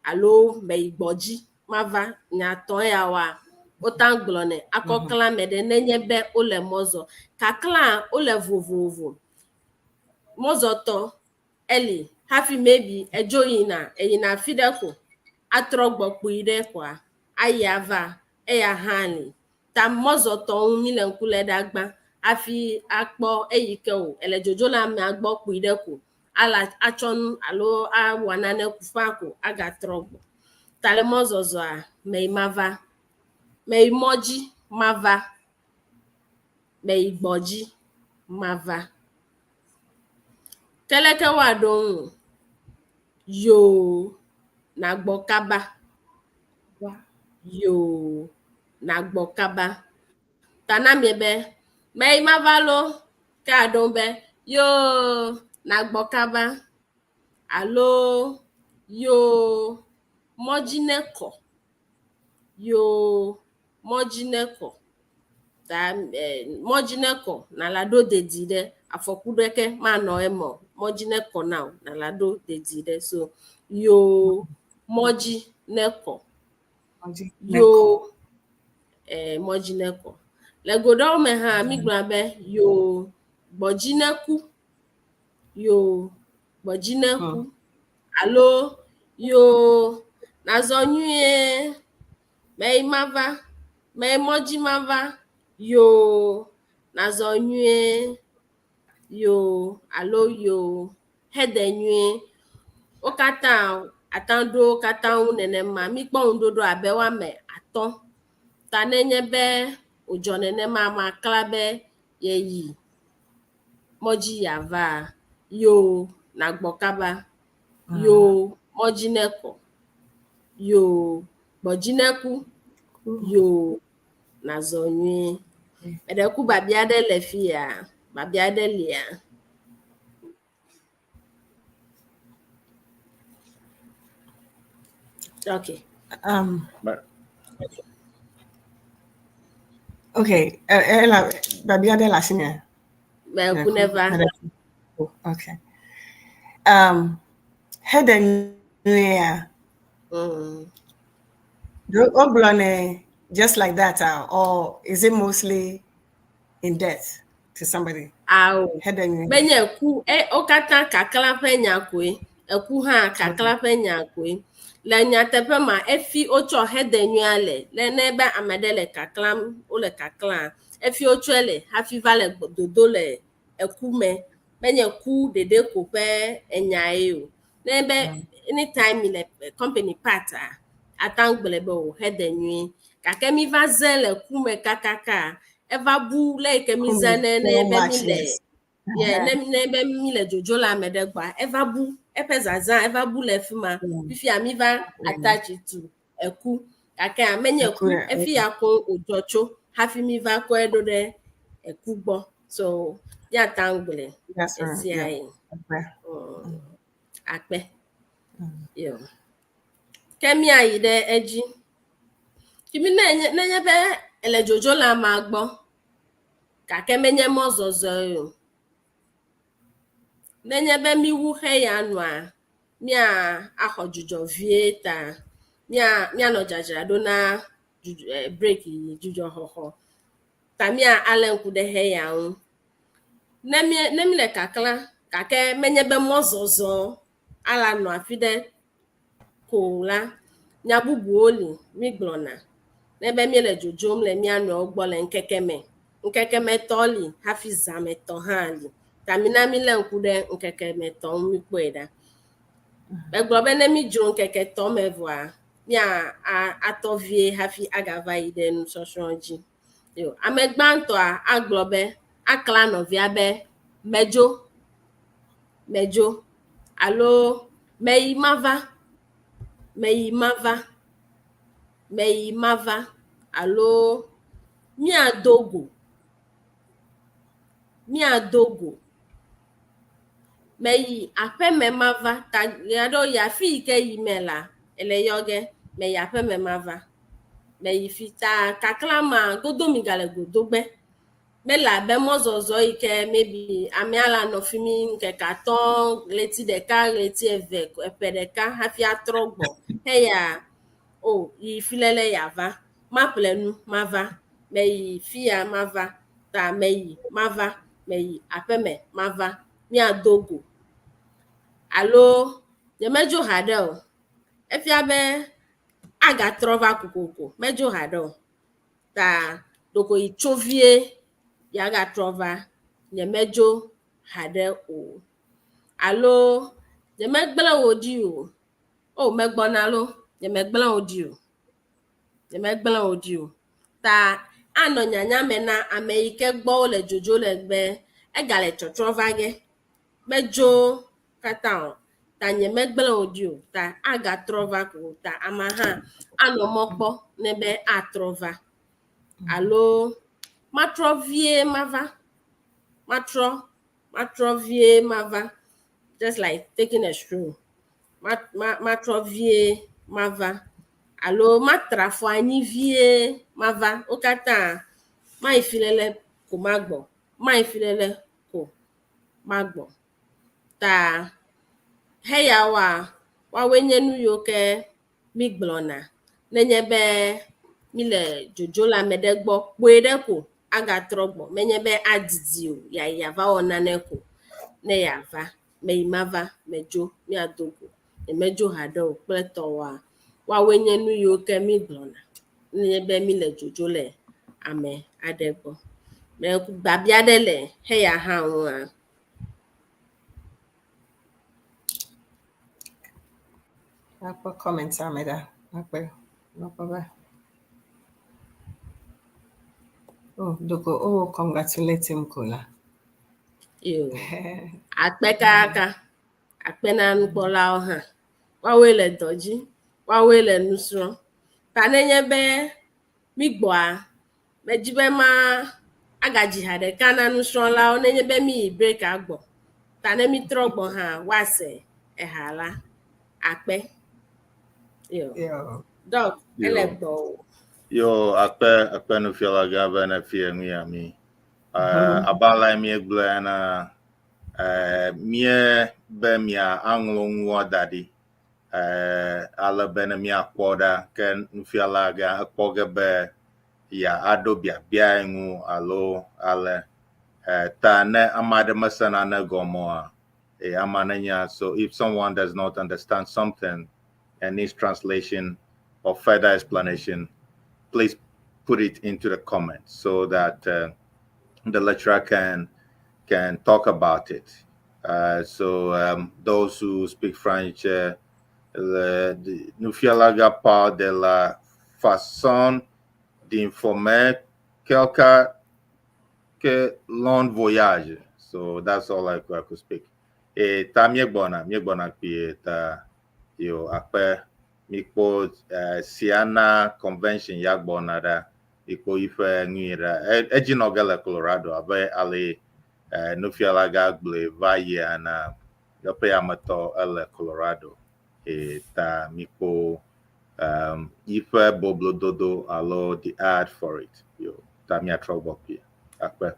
[SPEAKER 3] alo meyi gbɔdzi mava. Nya tɔ̃ yawoa, wota gblɔnɛ akɔ klã ame ɖe nenye be wole mɔ zɔ. Kaklã wole vovovo. Mɔzɔtɔ eli hafi maybe edzo yina eyina afi ɖe ko atrɔ gbɔ kpui ɖe koa ayi ava eya hã li. Ta mɔzɔtɔ ŋu mi le ŋku le ɖa gbã hafi akpɔ eyi ke o ele dzodzo le amea gbɔ kpui ɖe ko ala atsɔ nu alo awɔ nane faa ko agatrɔ gbɔ. Ta le mɔzɔzɔa meyi mava, meyi mɔdzi mava, meyi gbɔdzi mava. Ke leke woaɖo ŋu? Yoo, nagbɔ kaba. Yoo, nagbɔ kaba. Ta na mie be meyi mava loo, ke aɖo ŋu be yoo, nagbɔ kaba alo yoo, mɔdzi nekɔ. Yoo, mɔdzi nekɔ. Ta mɔdzi nekɔ nala ɖo dedi ɖe afɔku ɖeke manɔ eme o. Mɔdzi nekɔ na wò nala ɖo dedi ɖe. So yoo, mɔdzi nekɔ. Yoo, mɔdzi nekɔ. Le go ɖewo me hã mi gblɔna be yoo, gbɔdzi neku. Yoo, gbɔdzi neku. Alo yoo, nazɔ nyuie. Meyi mava, meyi mɔdzi mava. Yoo, nazɔ nyuie. Yoo alo yoo, hede nyuie. Wo katã ate ŋu ɖo wo katã ŋu nenema. Mikpɔ ŋuɖoɖo abe woame atɔ̃. Ta nenye be wòdzɔ nenema amea kla be yeyi mɔdzi yeava, yoo nagbɔ kaba. Yoo mɔdzi nekɔ. Yoo gbɔdzi neku. Yoo nazɔ nyuie. Eɖe ku biabia ɖe le fi ya? Biabia ɖe lia? Okay.
[SPEAKER 2] Okay. Ela biabia ɖe le asinye.
[SPEAKER 3] Meku neva.
[SPEAKER 2] Okay. Hede nyuiea? Wogblɔnɛ just like that, or is it mostly in death to somebody?
[SPEAKER 3] Awo.
[SPEAKER 2] Hede nyuie.
[SPEAKER 3] Menye ku wo katã kaklã ƒe nya koe. Eku hã kakla ƒe nya koe. Le nyateƒe ma efi wotsɔ hedenyuia le. Le ne be ame ɖe le kaklam, wole kaklã, efi wotsɔe le hafi va le dodo le eku me. Menye ku ɖeɖe ko ƒe enyae o. Ne be anytime mi le company part a, ate ŋu gblɔe be o hedenyuie. Gake mi va ze le ku me kakaka, eva bu le yi ke mi zã ne ne be mi le ye ne ne be mi le dzodzo le ame ɖe gbɔa, eva bu eƒe zazã eva bu le fi ma. Fifia mi va attach to eku. Gake menye ku efi ya koŋ wòdzɔ tso hafi mi va kɔe ɖo ɖe eku gbɔ. So míate ŋu gblɔe esia ye. Akpe. Yo. Ke míayi ɖe edzi. Kimi ne nenye be ele dzodzo le amea gbɔ gake menye mɔzɔzɔe o. Nenye be míwu xeya nua, mía axɔ dzudzɔ vie ta mía míanɔ dzadzraɖo na break yi dzudzɔxɔxɔ. Ta mía alé ŋku ɖe xeya ŋu. Ne mí ne míle kaklã gake menye be mɔzɔzɔ ala nɔ afi ɖe ko la, nya bubuwo li mígblɔna. Ne be míele dzodzom le mía nɔewo gbɔ le ŋkeke me. Ŋkeke me tɔ li hafi zã me tɔ hã li. Ta mina mílé ŋku ɖe ŋkeke me tɔ ŋu míkpɔe ɖa. Megblɔ be ne mídzro ŋkeke tɔ me vɔa, mía atɔ vie hafi agava yi ɖe nusɔsrɔ̃ dzi. Yo, ame gbãtɔa agblɔ be akla nɔvia be medzo, medzo alo meyi mava, meyi mava, meyi mava alo míado go, míado go. Meyi aƒeme mava ta ɣeaɖewo yi afi yi ke yi me la, ele yɔ ge meyi aƒeme mava. Meyi fi ta kakla ma godo mi gale godogbe. Mele abe mɔzɔzɔ yi ke maybe amea la nɔ fi mi ŋkeke atɔ̃, ɣleti ɖeka, ɣleti eve, eƒe ɖeka hafi atrɔ gbɔ. Heya o yi fi lele yeava. Maƒle nu mava. Meyi fiya mava. Ta meyi mava. Meyi aƒeme mava. Míado go. Alo nyemedzo haɖe o. Efia be agatrɔ va kokoko. Medzo haɖe o. Ta ɖeko yi tso vie yeagatrɔ va. Nyemedzo haɖe o. Alo nyemegblẽ wò ɖi o. O megbɔna lo. Nyemegblẽ wò ɖi o. Nyemegblẽ wò ɖi o. Ta anɔ nyanya me na ame yi ke gbɔ wole dzodzo le be egale tsɔtrɔ va ge. Medzo katã o. Ta nyemegblẽ wò ɖi o. Ta agatrɔ va ko. Ta amea hã anɔ mɔ kpɔ ne be atrɔ va. Alo matrɔ vie mava. Matrɔ matrɔ vie mava. Just like taking a stroll. Matrɔ vie mava. Alo matra afɔ anyi vie mava. Wo katã mayi fi lele ko magbɔ. Mayi fi lele ko magbɔ. Ta heyawoa, woawoe nye nu yiwo ke mígblɔna nenye be míle dzodzo le ame ɖe gbɔ kpoe ɖe ko agatrɔ gbɔ. Menye be adidi o, yeayi ava wɔ nane ko ne yeava. Meyi mava, medzo, míado go. Nyemedzo haɖe o kple tɔwòa. Woawoe nye nu yiwo ke mígblɔna nenye be míle dzodzo le ame aɖe gbɔ. Biabia ɖe le heya hã ŋua?
[SPEAKER 2] Akpɔ comment ame ɖa. Akpɔ akpɔ be. Oh, doko oh congratulate him kola.
[SPEAKER 3] Yo. Akpe kaka. Akpe na nukpɔlawo hã. Woawoe le dɔ dzi. Woawoe le nu srɔ̃m. Ta nenye be mígbɔa, medzi be ma agadzi ha ɖeka na nusrɔ̃lawo nenye be míyi break gbɔ. Ta ne mítrɔ gbɔ hã, woase eha la. Akpe. Yo.
[SPEAKER 2] Yo.
[SPEAKER 3] Doc, ele
[SPEAKER 1] Yo.
[SPEAKER 3] gbɔwò.
[SPEAKER 1] Yo, akpe akpe nufiala gã be ne fie nu ya mi. Abe ale míegblɔe ena, mía be mia aŋlɔ nua da ɖi. Ale be ne míakpɔ ɖa ke nufiala gã ekpɔ ge be ya aɖo biabia ŋu alo ale. Ta ne ame aɖe mese nane gɔme oa, Amanenya. So if someone does not understand something and needs translation or further explanation, please put it into the comments so that the lecturer can talk about it. So those who speak French, the nufialaga parle de la façon d'informer quelqu'un que l'on voyage. So that's all I could speak. E ta míegbɔna kpuie ta yo akpe mikpɔ Ceana convention ya gbɔna ɖa mikpɔ yiƒe nui ɖa edzi nɔ ge le Colorado abe ale nufialaga gblɔe va yia na eƒe ametɔ ele Colorado e ta mikpɔ yiƒe boblododo alo the ad for it yo ta miatrɔ gbɔ kpuie akpe.
[SPEAKER 3] Akpe.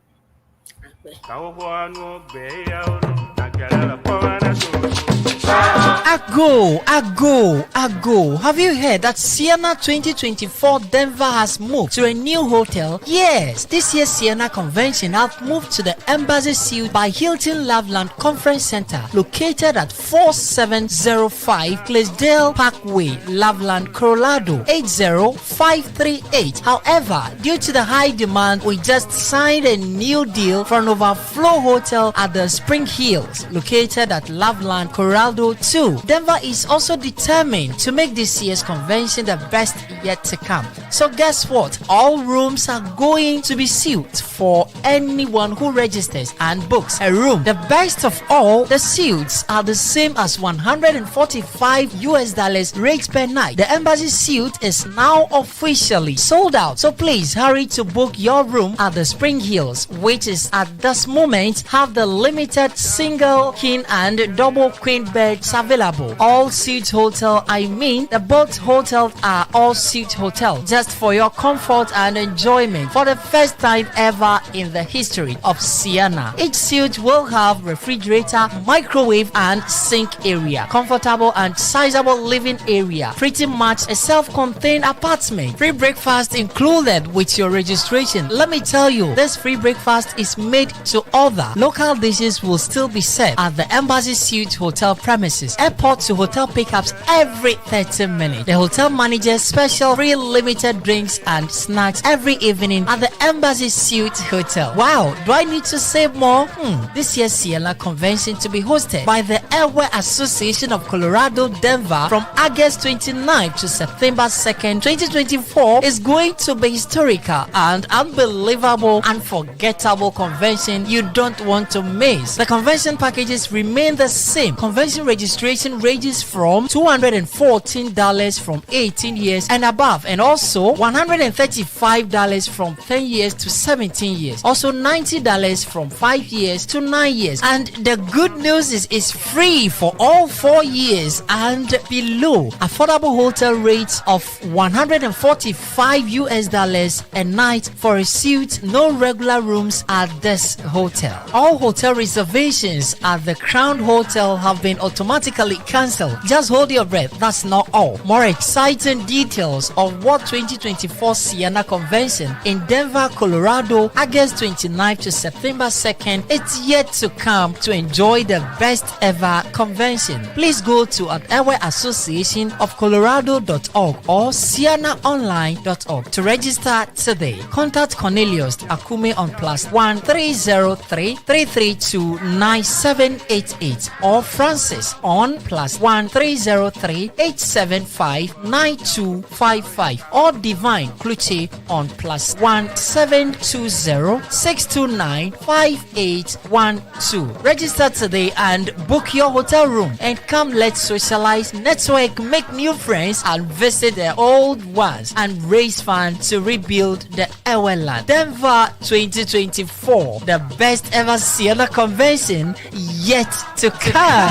[SPEAKER 4] Ago, Ago, Ago. Have you heard that Ceana 2024 Denver has moved to a new hotel? Yes, this year's Ceana convention have moved to the Embassy Suite by Hilton Loveland Conference Center, located at 4705 Glaisdale Parkway, Loveland, Colorado 80538. However, due to the high demand, we just signed a new deal for an overflow hotel at the Spring Hills, located at Loveland, Colorado 2. Denver is also determined to make this year's convention the best yet to come. So guess what? All rooms are going to be suites for anyone who registers and books a room. The best of all, the suites are the same as 145 US dollars rate per night. The Embassy Suite is now officially sold out. So please hurry to book your room at the Spring Hills, which is at this moment have the limited single, king and double queen beds available. All suite hotel, I mean the both hotels are all suite hotel, just for your comfort and enjoyment for the first time ever in the history of Ceana. Each suite will have refrigerator, microwave, and sink area, comfortable and sizable living area, pretty much a self-contained apartment. Free breakfast included with your registration. Let me tell you, this free breakfast is made to order. Local dishes will still be served at the Embassy Suite Hotel premises. Airport to hotel pickups every 30 minutes. The hotel manager's special free limited drinks and snacks every evening at the Embassy Suite Hotel. Wow, do I need to say more? This year's Ceana Convention to be hosted by the Ewe Association of Colorado, Denver from August 29 to September 2nd, 2024 is going to be historical and unbelievable, unforgettable convention you don't want to miss. The convention packages remain the same. Convention registration ranges from $214 from 18 years and above, and also $135 from 10 years to 17 years. Also $90 from 5 years to 9 years. And the good news is it's free for all 4 years and below. Affordable hotel rates of 145 US dollars a night for a suite, no regular rooms at this hotel. All hotel reservations at the Crown Hotel have been automatically cancelled. Just hold your breath, that's not all. More exciting details of what 2024 Ceana Convention in Denver, Colorado, August 29th to September 2nd. It's yet to come to enjoy the best ever convention. Please go to at Ewe Association of Colorado.org or ceanaonline.org to register today. Contact Cornelius Akume on +1 303 332 9788 or Francis on +1 303 875 9255 or Divine Kluche on +1 720 629 5812. Register today and book your hotel room and come, let's socialize, network, make new friends and visit the old ones and raise funds to rebuild the Ewe land. Denver 2024, the best ever Ceana convention yet to come.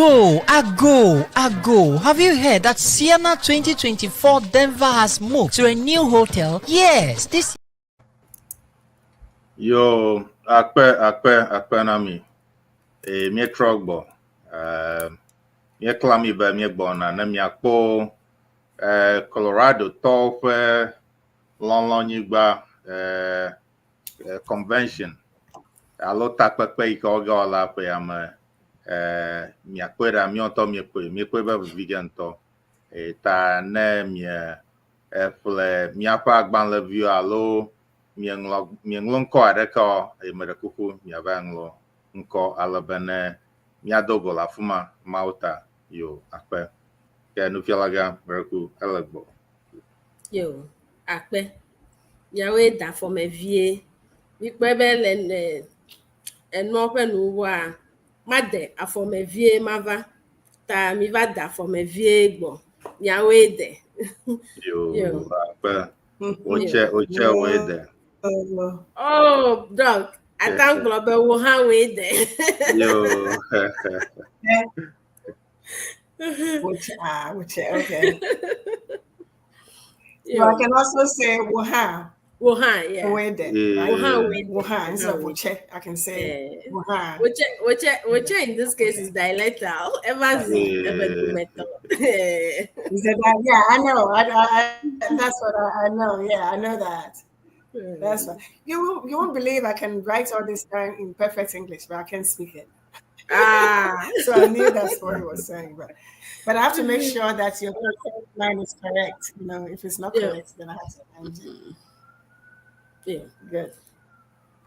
[SPEAKER 4] Ago, Ago, Ago. Have you heard that Siena 2024 Denver has moved to a new hotel? Yes, this
[SPEAKER 1] Yo, akpe, akpe, akpe na mi. E, míetrɔ gbɔ. E, míekla mi be míegbɔna ne miakpɔ e, Colorado tɔwo ƒe lɔlɔnyigba e, e, convention alo takpekpe yi ke wogawɔ le aƒe ya me. E, miakpɔe ɖa míawo ŋutɔ miekpɔe, miekpɔe be vivi ge ŋutɔ. E, ta ne mie eƒle míaƒe agbalẽviwo alo mieŋlɔ mieŋlɔ ŋkɔ aɖeke o eye meɖe kuku miava ŋlɔ ŋkɔ ale be ne míado go le afi ma Mawu ta yo akpe. Ke nufialagã meɖe ele gbɔ.
[SPEAKER 3] Yo, akpe. Miawoe da afɔme vie. Mikpɔe be le le enua ƒe nuwua, made afɔme vie mava. Ta mi va da afɔme vie gbɔ. Miawoe de.
[SPEAKER 1] Yo
[SPEAKER 3] Yo.
[SPEAKER 1] akpe. Wotse wotse woe de.
[SPEAKER 3] Oh, Doc, ata gblɔ be wo hã woe de.
[SPEAKER 1] Yo.
[SPEAKER 2] Which, which, okay.
[SPEAKER 3] Yo.
[SPEAKER 2] So I can also say Wuhan.
[SPEAKER 3] Wo hã, yeah.
[SPEAKER 2] Wede,
[SPEAKER 1] Yeah.
[SPEAKER 2] right?
[SPEAKER 3] Wo hã woe de.
[SPEAKER 2] Wuhan instead of Wuche. I can say
[SPEAKER 3] Yeah.
[SPEAKER 2] Wuhan.
[SPEAKER 3] Which, which, which in this case is dialectal. Ever
[SPEAKER 1] Yeah.
[SPEAKER 3] ever do metal.
[SPEAKER 2] Is it that? Yeah, I know. I that's what I know. Yeah, I know that. That's what you won't believe I can write all this down in perfect English, but I can't speak it.
[SPEAKER 3] Ah.
[SPEAKER 2] So I knew that's what he was saying. But I have to make sure that your line is correct. If it's not correct, then I have to amend it. Good.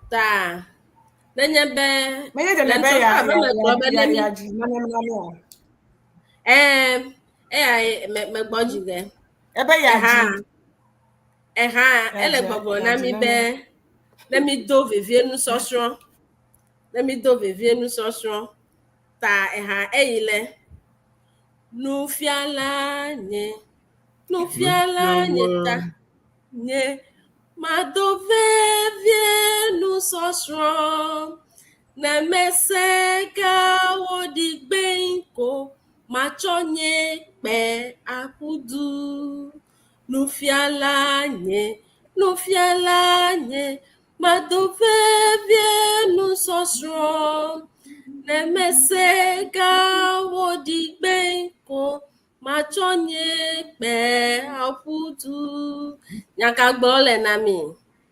[SPEAKER 3] Ta. Nenye be
[SPEAKER 2] Menye de
[SPEAKER 3] Le
[SPEAKER 2] nebe ya
[SPEAKER 3] ntɔtɔ abe megblɔ be
[SPEAKER 2] ya
[SPEAKER 3] ne mi
[SPEAKER 2] ya dzi nane
[SPEAKER 3] Ɛɛ, eya me megbɔ dzi ge.
[SPEAKER 2] Ebe ya
[SPEAKER 3] Eha
[SPEAKER 2] dzi.
[SPEAKER 3] Eha
[SPEAKER 2] Ya
[SPEAKER 3] ele
[SPEAKER 2] dzi
[SPEAKER 3] gbɔgblɔ
[SPEAKER 2] ya
[SPEAKER 3] na
[SPEAKER 2] dzi
[SPEAKER 3] mi
[SPEAKER 2] nane.
[SPEAKER 3] be ne mi do vevie nusɔsrɔ̃, ne mi do vevie nusɔsrɔ̃ ta eha eyi le nufiala nye nufiala nye ta nye mado vevie nusɔsrɔ̃ ne mese gawo ɖi gbe ko matsɔ nye kpe aƒu du nufiala nye nufiala nye mado vevie nusɔsrɔ̃ ne mese gawo ɖi gbe ko matsɔ nye kpe aƒu du nyaka gblɔ le na mi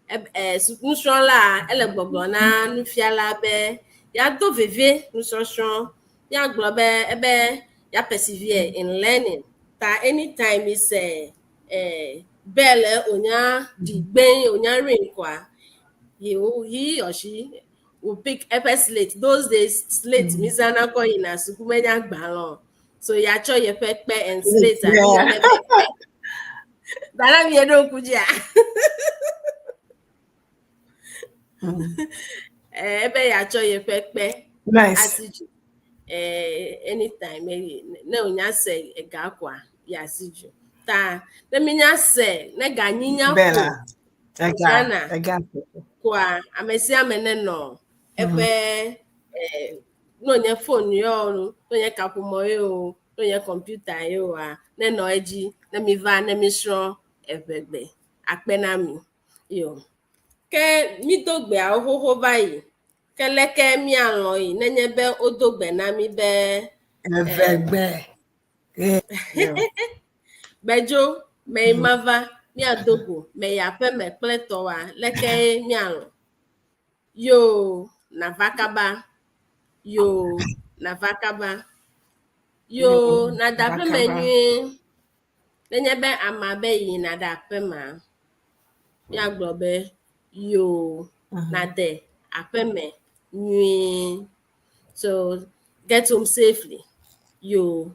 [SPEAKER 3] ɛ nusrɔ̃la ele gbɔgblɔ na nufiala be yado vevie nusɔsrɔ̃ yagblɔ be ebe ya persevere in learning ta anytime is bell onya ɖi gbe onya ring koa he or she will pick eƒe slate. Those days slate mi zãna kɔ yina suku menye agbalẽ o so yatsɔ yeƒe kpe and slate abi yɔnɛ be kpe dana mi ɖo ŋku dzia. Ebe yatsɔ yeƒe kpe
[SPEAKER 2] Nice.
[SPEAKER 3] asi dzi anytime ne wònya se ega koa yeasi dzi ta ne mi nya se ne ganyinya ƒo
[SPEAKER 2] Bella. Ega.
[SPEAKER 3] Ghana.
[SPEAKER 2] Ega.
[SPEAKER 3] Koa ame sia ame nenɔ eƒe ne wònye phone ye o ne wònye kaƒomɔ ye o ne wònye kɔmputa ye oa nenɔ edzi ne mi va ne mi srɔ̃ eʋegbe akpe na mi yo ke mi do gbeawo xoxo va yi ke leke mialɔ̃ yi nenye be wodo gbe na mi be
[SPEAKER 2] Evegbe. Yeah.
[SPEAKER 3] Gbedzo me yi mava miado go me yi aƒeme kple tɔwa leke mialɔ̃ yo nava kaba yo nava kaba yo nada
[SPEAKER 2] Nava
[SPEAKER 3] aƒeme
[SPEAKER 2] kaba.
[SPEAKER 3] Nyuie nenye be amea be yina ɖe aƒemea miagblɔ be yo nade aƒeme nyuie, so get home safely, yo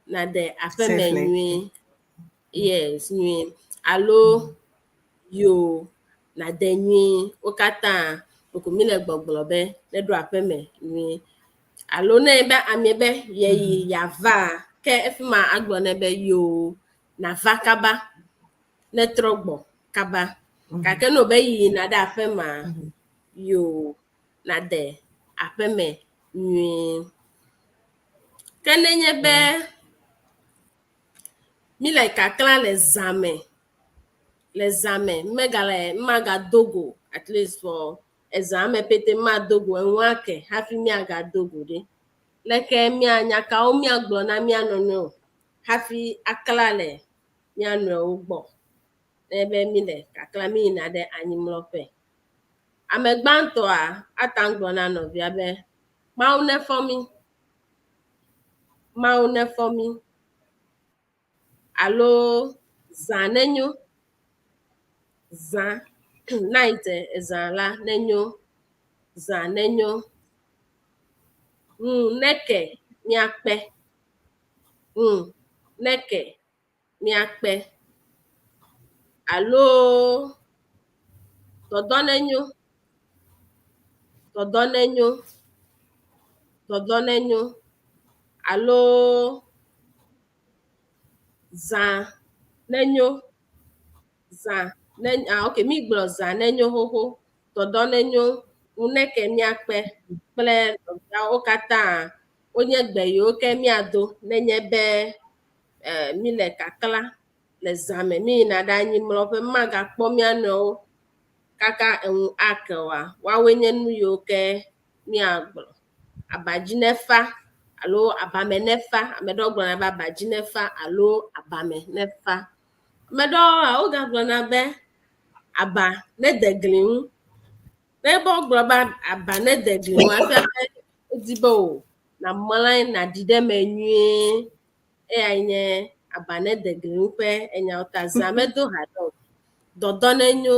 [SPEAKER 3] nade aƒeme
[SPEAKER 2] Safely.
[SPEAKER 3] Nyuie, yes, nyuie alo yo nade nyuie wo katã koko mi le gbɔgblɔ be neɖo aƒeme nyuie alo ne be amea be yeyi yava ke efi ma agblɔ nɛ be yo nava kaba netrɔ gbɔ kaba gake ne wòbe yina ɖe aƒemea yo nade aƒeme nyuie. Ke nenye be míle kakla le zã me, le zã me megale magado go at least for ezã me pete mado go eŋua ke hafi míagado go ɖe. Leke mía nya kawo míagblɔ na mía nɔnɔewo hafi akla le mía nɔewo gbɔ ne be míle kakla míyina ɖe anyimlɔƒe. Ame gbãtɔa ate ŋu gblɔ na nɔvia be Mawu nefɔ mí. Mawu nefɔ mí. Alo zã nenyo. Zã night ezã la nenyo. Zã nenyo. Ŋu neke míakpe. Ŋu neke míakpe. Alo dɔdɔ nenyo. Dɔdɔ nenyo. Dɔdɔ nenyo. Alo zã nenyo. Zã ne ah ok mígblɔ zã nenyo xoxo. Dɔdɔ nenyo. Ŋu neke míakpe kple nɔviawo katã wonye gbe yiwo ke míado nenye be eh, míle kakla le zã me míyina ɖe anyimlɔƒe magakpɔ mía nɔewo kaka eŋu ake oa, woawoe nye nu yiwo ke míagblɔ. Abadzi nefa alo abame nefa. Ame ɖewo gblɔna be abadzi nefa alo abame nefa. Ame ɖewoa wogagblɔna be aba nede gli ŋu. Ne be wogblɔ be aba nede gli ŋu efia be wodi be o nàmlɔ anyi nàɖi ɖe eme nyuie. Eyae nye aba nede gli ŋu ƒe enyawo ta. Zã medo haɖe o. Dɔdɔ nenyo,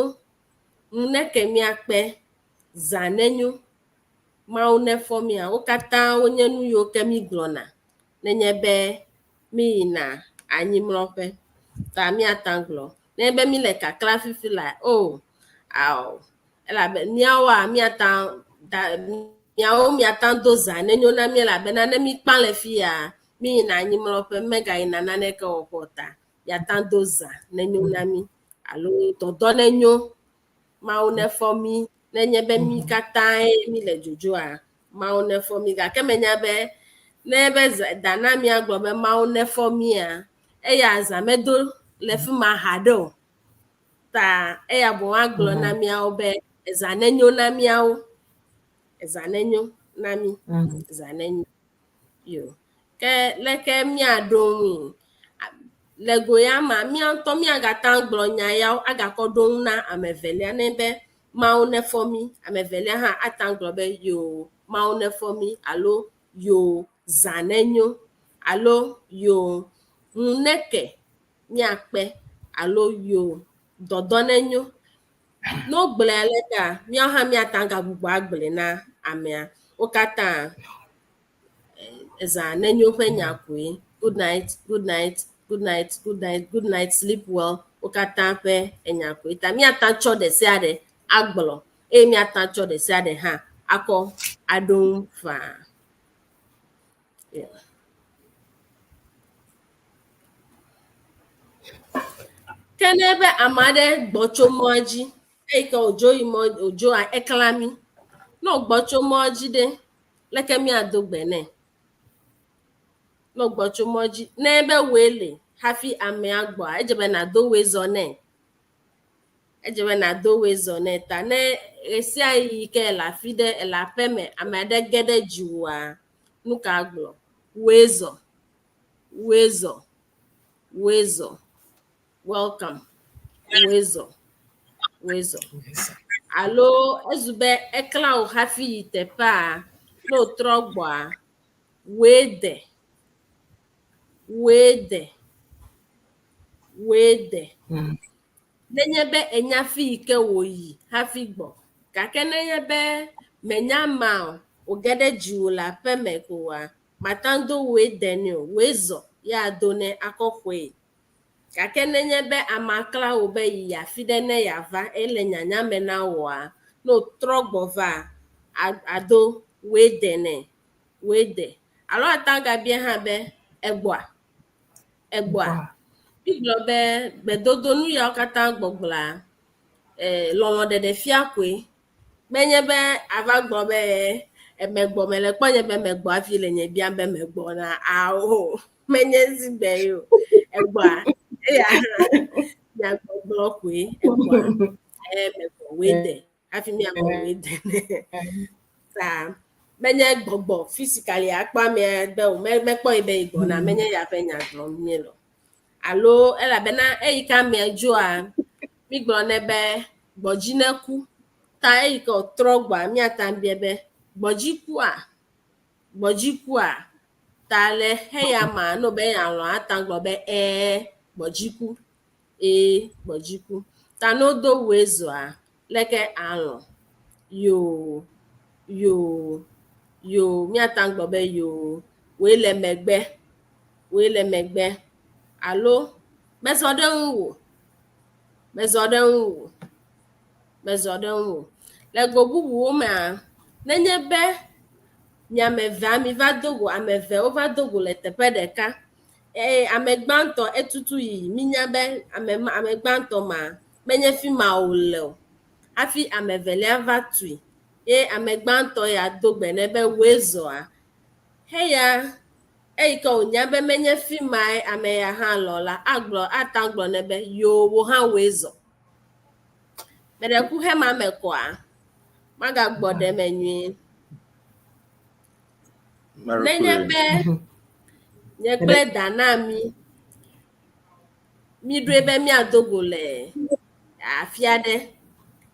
[SPEAKER 3] ŋu neke míakpe, zã nenyo, Mawu nefɔ mía. Wo katã wonye nu yiwo ke mígblɔna nenye be míyina anyimlɔƒe. Ta míate ŋu agblɔ. Nenye be míle kakla fifi la, o ao elabe míawoa míate ŋu da miawo miate ŋu do zã nenyo na mí elabena ne míkpã le fiya, míyina anyimlɔƒe megayina naneke wɔƒe o ta miate ŋu do zã nenyo na mí alo dɔdɔ nenyo. Mawu nefɔ mí nenye be mí katãe míle dzodzoa, Mawu nefɔ mí gake menya be ne be da na míagblɔ be Mawu nefɔ mía, eya zã medo le fi ma haɖe o. Ta eya boŋ agblɔ na míawo be ezã nenyo na míawo. Ezã nenyo na mí. Ezã nenyo. Yo. Ke leke míaɖo ŋui? Le go ya mea, mía ŋutɔ míagate ŋu agblɔ nya yawo agakɔ ɖo ŋu na ame evelia ne be Mawu nefɔ mí. Ame evelia hã ate ŋu agblɔ be yoo, Mawu nefɔ mí alo yoo, zã nenyo alo yoo, ŋu neke míakpe alo yoo, dɔdɔ nenyo. Ne wogblɔe alekea, míawo hã míate ŋu agagbugbɔ agblɔe na amea. Wo katã ezã nenyo ƒe nya koe. Good night, good night, good night, good night, good night, sleep well. Wo katã ƒe enya koe. Ta míate ŋu atsɔ ɖe sia ɖe agblɔ eye míate ŋu atsɔ ɖe sia ɖe hã akɔ aɖo ŋu faa. Yeah. Ke ne be ame aɖe gbɔ tso mɔa dzi eyi ke wòdzo yi mɔ wòdzo ekla mí. Ne wògbɔ tso mɔa dzi ɖe, leke míado gbe nɛ? Ne wògbɔ tso mɔ dzi, ne be wòe li hafi amea gbɔa, edze be nàdo wòe zɔ nɛ. Edze be nàdo wòe zɔ nɛ ta ne ɣesiaɣi yi ke ele afi ɖe, ele aƒe me, ame aɖe ge ɖe dziwòa, nu ka agblɔ? Wòe zɔ, wòe zɔ, wòe zɔ. Welcome. Wòe zɔ, wòe zɔ. Alo ezu be eklã wò hafi yi teƒea, ne wòtrɔ gbɔa, wòe de, wòe de, wòe de. Nenye be enya fi yi ke wòyi hafi gbɔ. Gake nenye be menya amea o, wòge ɖe dziwò le aƒeme koa, mate ŋu do wòe de nɛ o, wòe zɔ ye ado nɛ akɔ xɔe. Gake nenye be amea klã wò be yi afi ɖe ne yeava ele nyanya me na wòa, ne wòtrɔ gbɔ va, ado wòe de nɛ, wòe de. Alo ate ŋu agabia hã be, egbɔa? Egbɔa? Mígblɔ be gbedodo nu yawo katã gbɔgblɔa, lɔlɔ̃ɖeɖefia koe. Menye be ava gblɔ be Emegbɔ mele kpɔ nye be megbɔ hafi le nye biam be megbɔ na ao menye zigbe ye o. Egbɔa eya hã nyagbɔgblɔ koe egbɔa e megbɔ woe de hafi miagbɔ woe de ne. Ta menye gbɔgbɔ physically akpɔ amea be o mekpɔ yi be yi gbɔna menye ya ƒe nya gblɔm míele o. Alo elabena eyi ke amea dzoa mígblɔ nɛ be gbɔdzi neku ta eyi ke wòtrɔ gbɔa míate ŋu abiae be gbɔdzi kua? Gbɔdzi kua? Ta le xeya ma ne wòbe yealɔ̃a ate ŋu agblɔ be ɛ̃ gbɔdzi ku ee gbɔdzi ku. Ta ne wodo woe zɔa leke alɔ̃? Yoo yoo yoo míate ŋu agblɔ be yoo wòe le megbe wòe le megbe alo mezɔ ɖe ŋuwò mezɔ ɖe ŋuwò mezɔ ɖe ŋuwò. Le go bubuwo mea, nenye be mi ame evea miva do go, ame eve wova do go le teƒe ɖeka eye ame gbãtɔ etutu yi minya be ame ma ame gbãtɔ ma menye fi ma wòle o hafi ame evelia va tui ye ame gbãtɔ ya do gbe nɛ be wòe zɔa heya eyi ke wònya be menye fi mae ame ya hã le o la agblɔ ate ŋu agblɔ nɛ be yoo wò hã wòe zɔ. Meɖe ku hema me kɔa? Magagbɔ ɖe eme nyuie. Nenye be nye kple Dana mi míɖoe be míado go le afi aɖe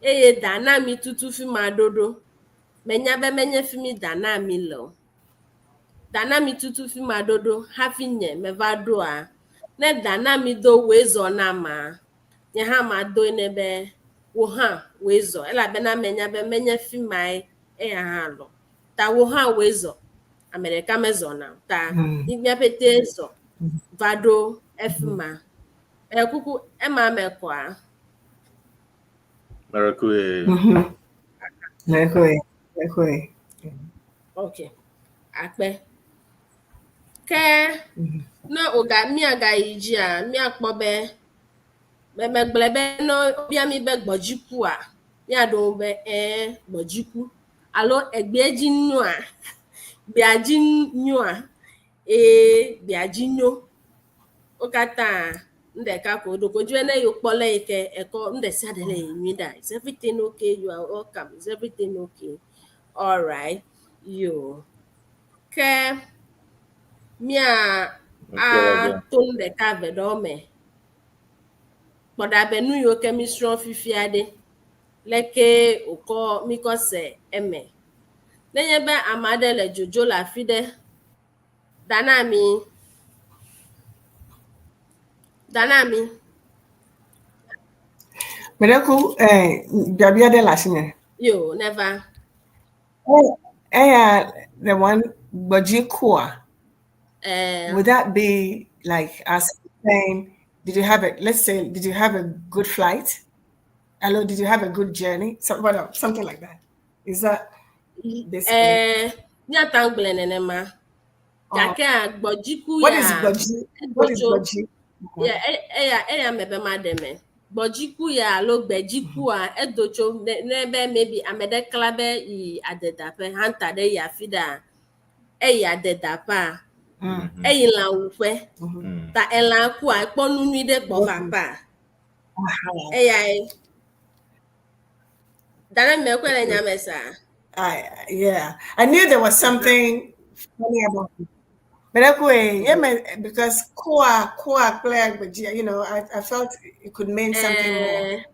[SPEAKER 3] eye Dana mi tutu fi ma ɖoɖo. Menya be menye fi mi Dana mi le o. Dana mi tutu fi ma ɖoɖo hafi nye meva ɖoa, ne Dana mi do woe zɔ nama, nye hã madoe nɛ be wò hã wòe zɔ elabena menya be menye fi mae eya hã le o. Ta wò hã wòe zɔ. Ame ɖeka mezɔna o. Ta mí mía ƒete zɔ va ɖo efi ma. E kuku ema me kɔa?
[SPEAKER 1] Miracle.
[SPEAKER 2] Miracle. Miracle.
[SPEAKER 3] Ok. Akpe. Ke ne woga míagayi dzia, míakpɔ be me megblɔe be ne wobia mí be gbɔdzikua, míaɖo ŋu be ɛ̃ gbɔdziku alo egbea dzi nyoa, gbea dzi nyoa, ee gbea dzi nyo. Wo katã nu ɖeka ko ɖeko dzi be ne yewokpɔ le yi ke ekɔ nu ɖe sia ɖe le yi nyui ɖea, is everything okay? You are welcome. Is everything okay? Alright. Yo. Ke mía ato nu ɖeka eve ɖewo me. Kpɔ ɖa be nu yiwo ke mísrɔ̃ fifia ɖe, leke wòkɔ míkɔ se eme. Nenye be ame aɖe le dzodzo le afi ɖe, da na mí. Da na mí.
[SPEAKER 2] Meɖe ku eh, biabia ɖe le asinye.
[SPEAKER 3] Yo, neva.
[SPEAKER 2] Oh, eya the one gbɔdzi kua.
[SPEAKER 3] Eh,
[SPEAKER 2] Would that be like us saying, did you have a, let's say, did you have a good flight? Hello, did you have a good journey? So, what, something like that. Is that basically?
[SPEAKER 3] eh, míate ŋu gblɔe nenema.
[SPEAKER 2] Oh,
[SPEAKER 3] Gake gbɔdziku
[SPEAKER 2] what is
[SPEAKER 3] ya
[SPEAKER 2] gbɔdzi? What is
[SPEAKER 3] edo tso
[SPEAKER 2] gbɔdzi?
[SPEAKER 3] ya eya eya me be maɖe me. Gbɔdziku ya alo gbedzikua edo tso ne ne be maybe ame ɖe kla be yi adedaƒe hunter ɖe yi afi ɖea eyi adedaƒea eyi lãwuƒe ta elã kua ekpɔ nu nyui ɖe gbɔ va aƒea eyae. Dana me kɔe le nya me sa.
[SPEAKER 2] Yeah, I knew there was something funny about it. But okay, yeah, man, because kua kua play, I felt it could mean something more.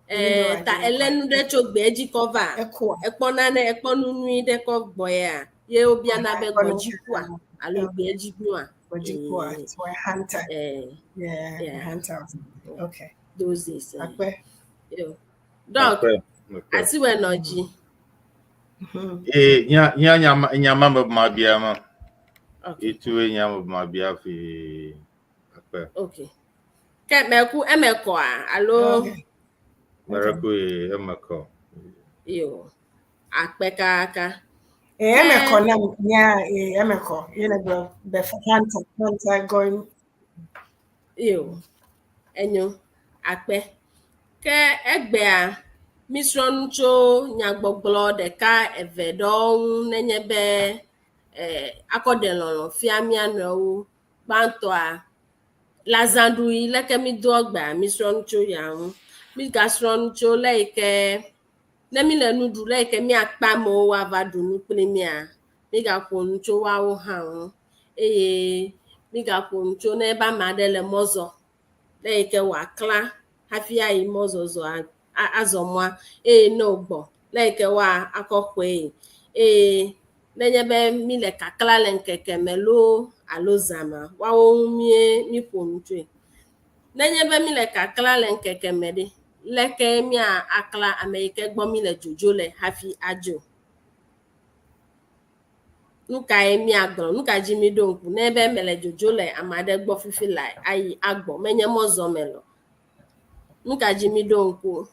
[SPEAKER 3] Eh,
[SPEAKER 2] Even though I
[SPEAKER 3] ta
[SPEAKER 2] didn't
[SPEAKER 3] elé
[SPEAKER 2] quite.
[SPEAKER 3] nu ɖe tso gbe dzi kɔ va.
[SPEAKER 2] Ekua.
[SPEAKER 3] Ekpɔ nane, ekpɔ nu nyui ɖe kɔ gbɔ ya. Ye wobiana be gbɔdzikua alo gbe dzi nyoa.
[SPEAKER 2] Gbɔdzi kua,
[SPEAKER 3] Eh,
[SPEAKER 2] so a hunter.
[SPEAKER 3] eh,
[SPEAKER 2] Yeah,
[SPEAKER 3] Yeah.
[SPEAKER 2] a hunter. or something. Okay.
[SPEAKER 3] Those days. Eh.
[SPEAKER 2] Akpe.
[SPEAKER 3] Yo. Doc,
[SPEAKER 1] Okay. Okay.
[SPEAKER 3] asiwɛ nɔ dzi.
[SPEAKER 1] Eh, nya nya nyama nyama me ma bia ma.
[SPEAKER 3] Okay.
[SPEAKER 1] Itu e nya me ma bia fi akpe.
[SPEAKER 3] Okay. Ke meku eme kɔa alo
[SPEAKER 2] Okay.
[SPEAKER 1] Miracle e emeko.
[SPEAKER 3] yo akpe kaka.
[SPEAKER 2] Eh, emeko na yeah, eh, emeko. You know, the hunter, hunter going.
[SPEAKER 3] Yo. Enyo akpe. Ke egbea Mísrɔ̃ nu tso nyagbɔgblɔ ɖeka eve ɖewo ŋu nenye be eh, akɔ ɖe lɔlɔ̃ fia mía nɔewo. Gbãtɔa, le azãɖuɣi leke mídoa gbea, mísrɔ̃ nu tso ya ŋu. Mígasrɔ̃ nu tso le yi ke ne míle nu ɖu le yi ke míakpe amewo woava ɖu nu kpli mía, mígaƒo nu tso woawo hã ŋu eye mígaƒo nu tso ne ebe ame aɖe le mɔ zɔ le yi ke wòaklã hafi ayi mɔzɔzɔa azɔ mɔa eye ne wògbɔ le yi ke woa akɔ xɔe eye nenye be míle kakla le ŋkeke me loo alo zã mea, woawo ŋu mie míƒo nu tsoe. Nenye be míle kakla le ŋkeke me ɖe, leke mía akla ame yi ke gbɔ míle dzodzo le hafi adzo? Nu kae míagblɔ? Nu ka dzi míɖo ŋku? Ne be mele dzodzo le ame aɖe gbɔ fifi la ayi agbɔ, menye mɔ zɔm mele o. Nu ka dzi míɖo ŋku?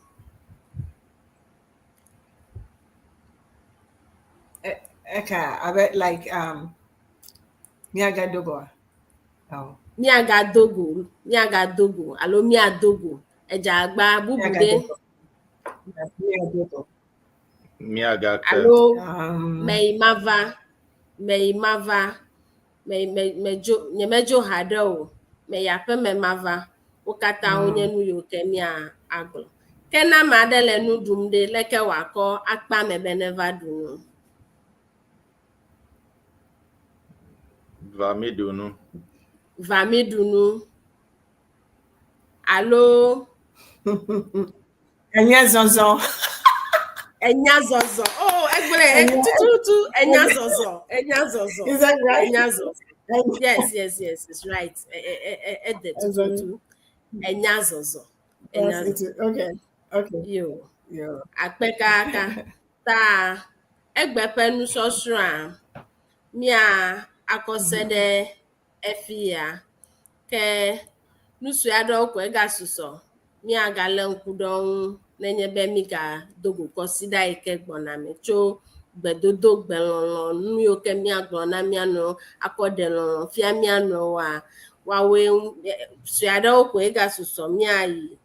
[SPEAKER 2] Eka abe like míagado goa? Oh.
[SPEAKER 3] Míagado go, míagado go alo míado go. Edze agba bubu ɖe.
[SPEAKER 2] Míagado go.
[SPEAKER 1] Míagake.
[SPEAKER 3] Alo meyi mava, meyi mava, me me medzo nyemedzo haɖe o, meyi aƒeme mava. Wo katã wonye nu yiwo ke mía agblɔ. Ke ne ame aɖe le nu ɖum ɖe, leke wòakɔ akpe ame be neva ɖu nu?
[SPEAKER 1] Va mi ɖu nu.
[SPEAKER 3] Va mi ɖu nu. Alo
[SPEAKER 2] Enya zɔzɔ.
[SPEAKER 3] Enya zɔzɔ. Oh, egblɔe tututu enya zɔzɔ. Enya zɔzɔ.
[SPEAKER 2] Is that right?
[SPEAKER 3] Enya zɔzɔ. Yes, yes, yes, it's right. Ede tututu. Enya zɔzɔ. Enya zɔzɔ.
[SPEAKER 2] Okay. Okay.
[SPEAKER 3] Yo.
[SPEAKER 2] Yo.
[SPEAKER 3] Akpe kaka. Ta egbe ƒe nusɔsrɔ̃a mía akɔse ɖe efi ya. Ke nu sue aɖewo koe egasusɔ míagalé ŋku ɖe wo ŋu nenye be mígado go kɔsiɖa yi ke gbɔna me tso gbedodo, gbelɔlɔ̃, nu yiwo ke míagblɔ na mía nɔewo akɔ ɖe lɔlɔ̃ fia mía nɔewoa, woawoe sue aɖewo koe gasusɔ míayi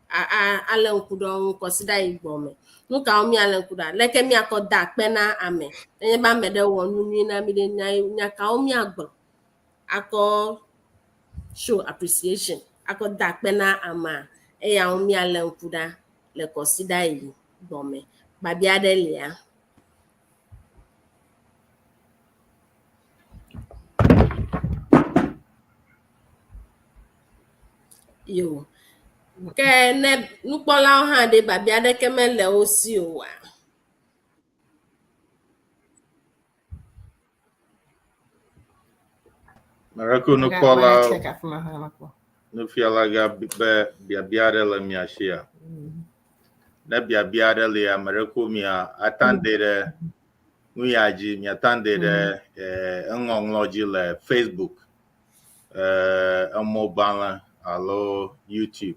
[SPEAKER 3] alé ŋku ɖe wo ŋu kɔsiɖa yi gbɔ me. Nu kawo míalé ŋku ɖe? Leke míakɔ da akpe na ame nenye be ame ɖe wɔ nu nyui na mí ɖe, nya kawo míagblɔ akɔ show appreciation akɔ da akpe na amea eya ŋu míalé ŋku ɖa le kɔsiɖa yi gbɔ me. Biabia aɖe lia? Yo. Ke ne nukpɔlawo hã ɖe biabia aɖeke mele wo si oa?
[SPEAKER 1] Miracle nukpɔla nufialagã be biabia aɖe le mia sia. Ne biabia aɖe lia, Miracle mia atande ɖe nu ya dzi, miatande ɖe eŋɔŋlɔ dzi le Facebook, emɔgbalẽ alo YouTube.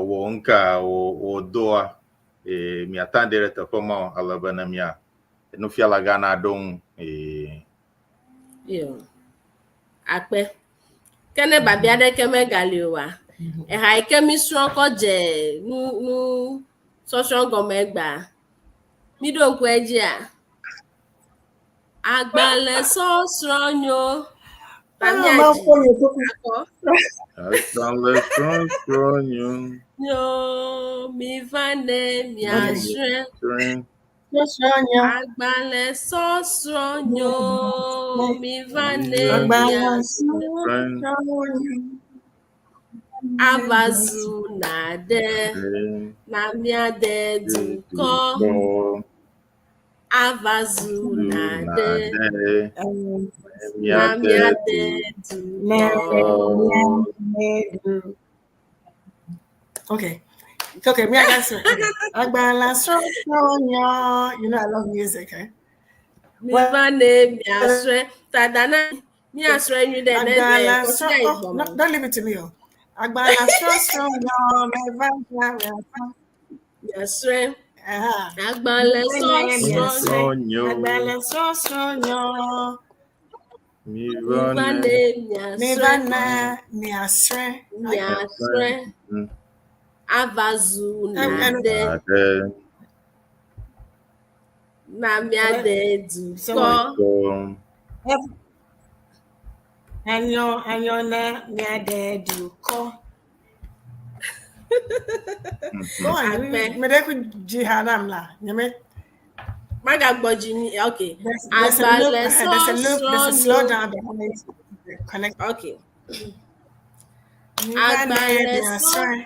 [SPEAKER 1] Wò ŋka wò doa miatande ɖe teƒe ma ale be ne mia nufialagã naɖo ŋu.
[SPEAKER 3] Yo. Akpe. Ke ne biabia aɖeke megali oa, eha yi ke mísrɔ̃ kɔ dze nu nu sɔsrɔ̃ gɔme egbea, míɖo ŋku edzia? Agbalẽ sɔsrɔ̃ nyo. Ta míadzi akɔ.
[SPEAKER 1] Agbalẽ sɔsrɔ̃ nyo.
[SPEAKER 3] Nyo, miva ne miasrɔ̃e.
[SPEAKER 2] Sɔsrɔ̃ nyo.
[SPEAKER 3] Agbalẽ sɔsrɔ̃ nyo, miva ne
[SPEAKER 2] Agbalẽ
[SPEAKER 3] miasrɔ̃e.
[SPEAKER 2] sɔsrɔ̃ nyo.
[SPEAKER 3] Ava zu naɖe na míade dukɔ. Ava zu naɖe na míade dukɔ.
[SPEAKER 2] Okay. Okay, me I got some. Agbalẽ sɔsrɔ̃ nyo. You know I love music, eh?
[SPEAKER 3] Miva ne miasrɔ̃e. Tada na miasrɔ̃e nyui ɖe ne
[SPEAKER 2] Agbalẽ
[SPEAKER 3] kɔsiɖa
[SPEAKER 2] sɔsrɔ̃.
[SPEAKER 3] yi
[SPEAKER 2] Oh,
[SPEAKER 3] gbɔ
[SPEAKER 2] no,
[SPEAKER 3] me.
[SPEAKER 2] don't leave it to me. Oh. Agbalẽ sɔsrɔ̃ nyo. Miva ne
[SPEAKER 3] Miasrɔ̃e.
[SPEAKER 2] Aha.
[SPEAKER 3] Agbalẽ sɔsrɔ̃
[SPEAKER 1] Sɔsrɔ̃ nyo.
[SPEAKER 2] Agbalẽ sɔsrɔ̃ nyo.
[SPEAKER 1] Miva
[SPEAKER 3] Miva
[SPEAKER 1] ne
[SPEAKER 3] ne
[SPEAKER 2] Miva
[SPEAKER 3] miasrɔ̃e.
[SPEAKER 2] ne miasrɔ̃e.
[SPEAKER 3] Miasrɔ̃e. Ava zu nade.
[SPEAKER 1] Nade.
[SPEAKER 3] Na míade dukɔ.
[SPEAKER 2] Enyo, enyo na míade dukɔ. Go on.
[SPEAKER 3] Akpe.
[SPEAKER 2] Me de ku dzi ha nam la. Nyeme.
[SPEAKER 3] Magagbɔ dzi ni okay.
[SPEAKER 2] There's a loop,
[SPEAKER 3] Agbalẽ
[SPEAKER 2] there's a loop, there's a
[SPEAKER 3] sɔsrɔ̃
[SPEAKER 2] slow
[SPEAKER 3] nyo.
[SPEAKER 2] down behind the connect.
[SPEAKER 3] Okay.
[SPEAKER 2] Mi va ne
[SPEAKER 3] Agbalẽ
[SPEAKER 2] mia
[SPEAKER 3] sɔ
[SPEAKER 2] srɔ̃e.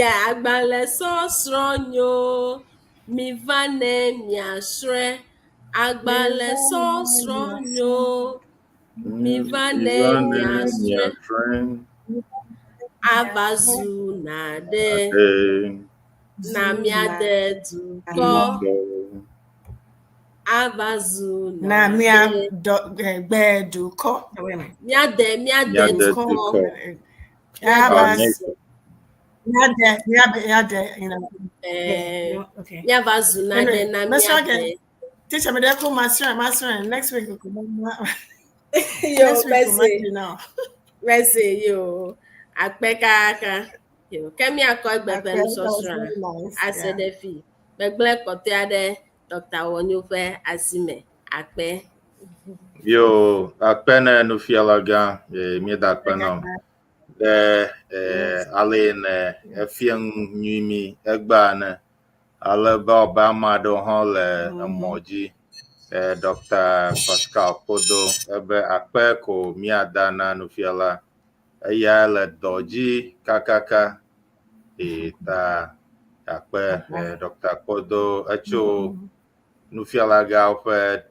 [SPEAKER 3] ya agbalẽ sɔsrɔ̃ nyo. Mi va ne miasrɔ̃e. Agbalẽ sɔsrɔ̃ nyo. Mi va ne miasrɔ̃e. Ava zu nade. Na míade dukɔ. Ava zu
[SPEAKER 2] Na mia
[SPEAKER 3] nade.
[SPEAKER 2] do gbe dukɔ. Wait a minute.
[SPEAKER 3] Míade míade
[SPEAKER 1] Míade
[SPEAKER 3] dukɔ.
[SPEAKER 1] dukɔ.
[SPEAKER 3] Míade
[SPEAKER 2] Ava
[SPEAKER 3] zu.
[SPEAKER 2] miade miade miade you know.
[SPEAKER 3] Eh,
[SPEAKER 2] Yeah, okay.
[SPEAKER 3] míava zu nade
[SPEAKER 2] Anyway,
[SPEAKER 3] na
[SPEAKER 2] mesrɔ̃
[SPEAKER 3] míade.
[SPEAKER 2] ke teacher me de ku masrɔ̃e masrɔ̃e next week ku ma
[SPEAKER 3] Yo,
[SPEAKER 2] next week ku ma
[SPEAKER 3] merci.
[SPEAKER 2] you know.
[SPEAKER 3] Merci yo. Akpe kaka. Yo, ke míakɔ egbe ƒe
[SPEAKER 2] Okay, that was
[SPEAKER 3] nusɔsrɔ̃a
[SPEAKER 2] very nice.
[SPEAKER 3] ase
[SPEAKER 2] Yeah.
[SPEAKER 3] ɖe fi. Megblẽ kpɔtɔea ɖe Dr. Wɔnyo ƒe asi me. Akpe.
[SPEAKER 1] Yo, akpe ne nufialagã, míeda akpe nɔ. Ɖe ale ne efia nu nyui mi egbea ne ale be wobe ame aɖewo hã le emɔ dzi. Dr. Pascal Kpodo ebe akpe ko míada na nufiala. Eya le dɔ dzi kakaka. Ta akpe Dr. Kpodo etso nufialagãwo ƒe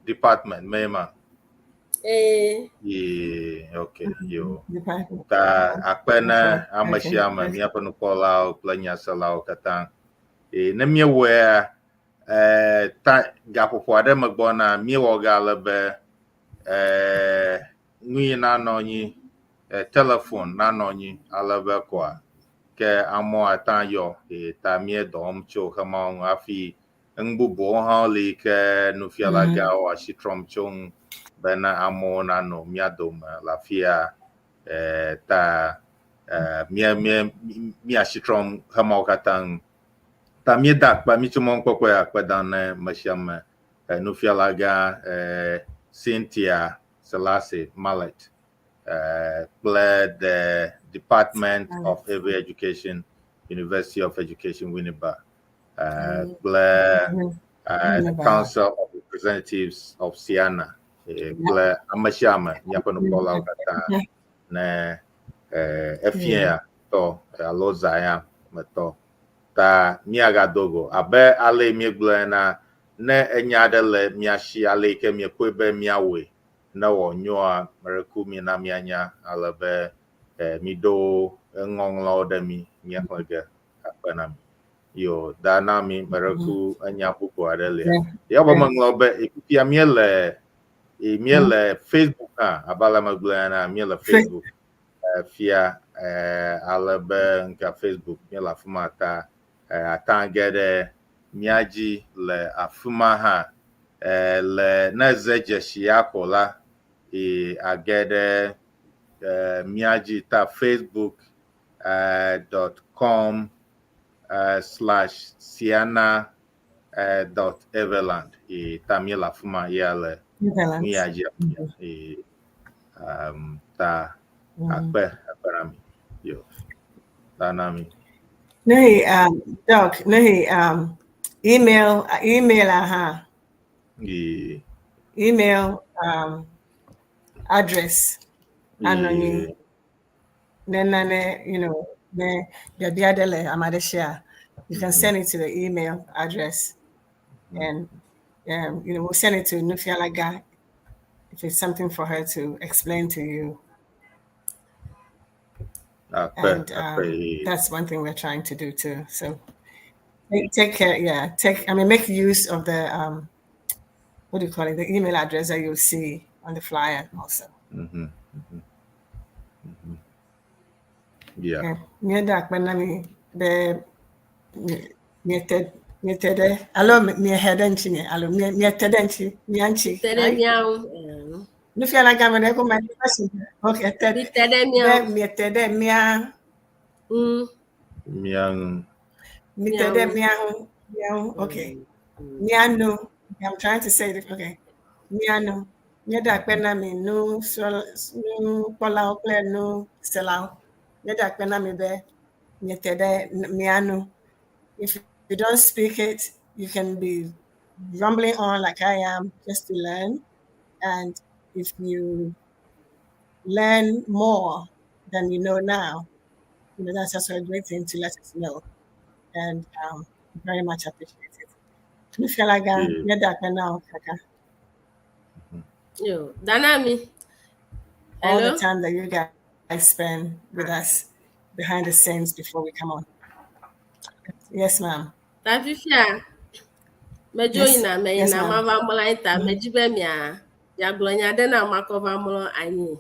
[SPEAKER 1] department me ma.
[SPEAKER 3] Ee.
[SPEAKER 1] Ye, okay, yo.
[SPEAKER 2] Department.
[SPEAKER 1] Ta akpe ne ame sia ame,
[SPEAKER 2] Okay.
[SPEAKER 1] míaƒe nukpɔlawo kple nyaselawo katã. Ne míewɔea, ta gaƒoƒo aɖe megbɔna míewɔ ge ale be nu yi nanɔ anyi, telefon nanɔ anyi ale be koa ke amewo ate ŋu ayɔ ta míedɔ wɔm tso xemawo ŋu hafi nu bubuwo hã li ke nufialagãwo asi trɔm tso ŋu bena amewo nanɔ mía dome le afia ta mía mía míasi trɔm xemawo katã ŋu. Ta míeda akpe mítso mɔnukpɔkpɔ ya akpe dam ne me sia ame nufialagã Cynthia Selassie Mallet kple the Department of Ewe Education, University of Education, Winneba, kple the Council of Representatives of Ceana, kple ame sia ame míaƒe nukpɔlawo katã ne efia ya tɔ alo zã ya me tɔ. Ta míagado go abe ale míegblɔe ena ne enya aɖe le mía si ale yi ke míekpɔe be míawɔe ne wòanyoa mereku mi na míanya ale be míɖo eŋɔŋlɔwo ɖe mi míaxlẽ ge akpe na mi. Yo, da na mi mereku enya bubu aɖe lia. Ya be meŋlɔ be fifia míele míele Facebook hã abe ale megblɔe ena míele Facebook fia ale be ŋka Facebook míele afi ma ta ate ŋu age ɖe mía dzi le afi ma hã le ne eze dzesi ya ko la age ɖe mía dzi ta Facebook dot com slash Ceana dot Eweland ta míele afi ma ya le mía dzi ta akpe akpe na mi yo ta na mi.
[SPEAKER 2] Nehi, Doc, nehi, email, email, aha. Email address. Anonyi. Nenane, ne biabia ɖe le ame aɖe sia. You can send it to the email address, and we'll send it to Nufialaga if it's something for her to explain to you.
[SPEAKER 1] Akpe,
[SPEAKER 2] And
[SPEAKER 1] akpe.
[SPEAKER 2] that's one thing we're trying to do too. So take care, yeah. Take, I mean, make use of the what do you call it? The email address that you'll see on the flyer also.
[SPEAKER 1] Yeah.
[SPEAKER 2] Yeah. Míeda akpe na mi be miete miete ɖe alo miehe ɖe ŋutinye alo miete ɖe ŋuti mía ŋuti.
[SPEAKER 3] Te ɖe
[SPEAKER 2] Right?
[SPEAKER 3] mía ŋu.
[SPEAKER 2] Nufiala gã me ɖe ko me okay te
[SPEAKER 3] Mi te ɖe mía
[SPEAKER 2] be miete ɖe mía
[SPEAKER 1] Mía ŋu.
[SPEAKER 2] Mi te ɖe mía ŋu. Mía ŋu. Okay. Mía nu. I'm trying to say it. Okay. Mía nu. Míeda akpe na mi nusrɔ̃ nukpɔlawo kple nuselawo. Míeda akpe na mi be miete ɖe mía nu. If you don't speak it, you can be rumbling on like I am just to learn. And if you learn more than you know now, that's also a great thing to let us know. And very much appreciate it. Nufialaga, míeda akpe na wo kaka.
[SPEAKER 3] Yo, Danami.
[SPEAKER 2] All
[SPEAKER 3] Hello.
[SPEAKER 2] the time that you guys spend with us behind the scenes before we come on. Yes, ma'am.
[SPEAKER 3] Ta fifia medzo
[SPEAKER 2] Yes.
[SPEAKER 3] yina me
[SPEAKER 2] Yes,
[SPEAKER 3] yina
[SPEAKER 2] ma'am.
[SPEAKER 3] mava mlɔ anyi ta medzi be mia miagblɔ nya ɖe na makɔ va mlɔ anyi.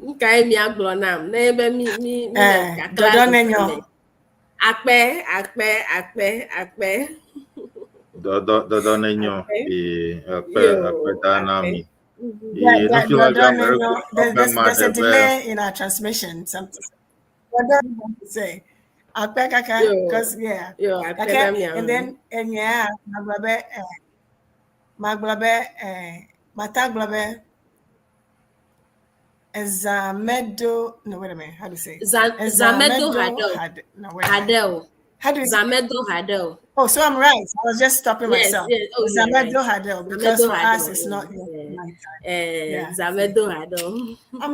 [SPEAKER 3] Nu kae miagblɔ nam ne be mi mi mi le kakla
[SPEAKER 2] Dɔdɔ
[SPEAKER 3] ɖe
[SPEAKER 2] nenyo.
[SPEAKER 3] me. Akpe akpe akpe akpe.
[SPEAKER 1] Dɔdɔ dɔdɔ nenyo.
[SPEAKER 3] Akpe.
[SPEAKER 1] Akpe
[SPEAKER 3] Yo,
[SPEAKER 1] akpe da na
[SPEAKER 3] akpe.
[SPEAKER 1] mi.
[SPEAKER 2] Yeah,
[SPEAKER 1] Nufiala
[SPEAKER 2] dɔdɔ
[SPEAKER 1] gã me
[SPEAKER 2] nenyo. There's a delay in our transmission. Something. Dɔdɔ want to say. Akpe kaka,
[SPEAKER 3] Yo.
[SPEAKER 2] because yeah.
[SPEAKER 3] Yo, akpe
[SPEAKER 2] Okay,
[SPEAKER 3] na mia.
[SPEAKER 2] and then and yeah, magblɔ be magblɔ be mata gblɔ be Ezamedo. No, wait a minute. How do you say?
[SPEAKER 3] Zamedo Hadel.
[SPEAKER 2] No, wait a minute.
[SPEAKER 3] Hadel.
[SPEAKER 2] How do you
[SPEAKER 3] Zamedo Hadel.
[SPEAKER 2] Oh, so I'm right. I was just stopping
[SPEAKER 3] Yes,
[SPEAKER 2] myself.
[SPEAKER 3] yes. Oh, you're
[SPEAKER 2] Zamedo
[SPEAKER 3] right.
[SPEAKER 2] Hadel, because
[SPEAKER 3] Zamedo
[SPEAKER 2] for us
[SPEAKER 3] Hadel.
[SPEAKER 2] it's not yet nighttime. Yeah.
[SPEAKER 3] Zamedo Hadel.
[SPEAKER 2] I'm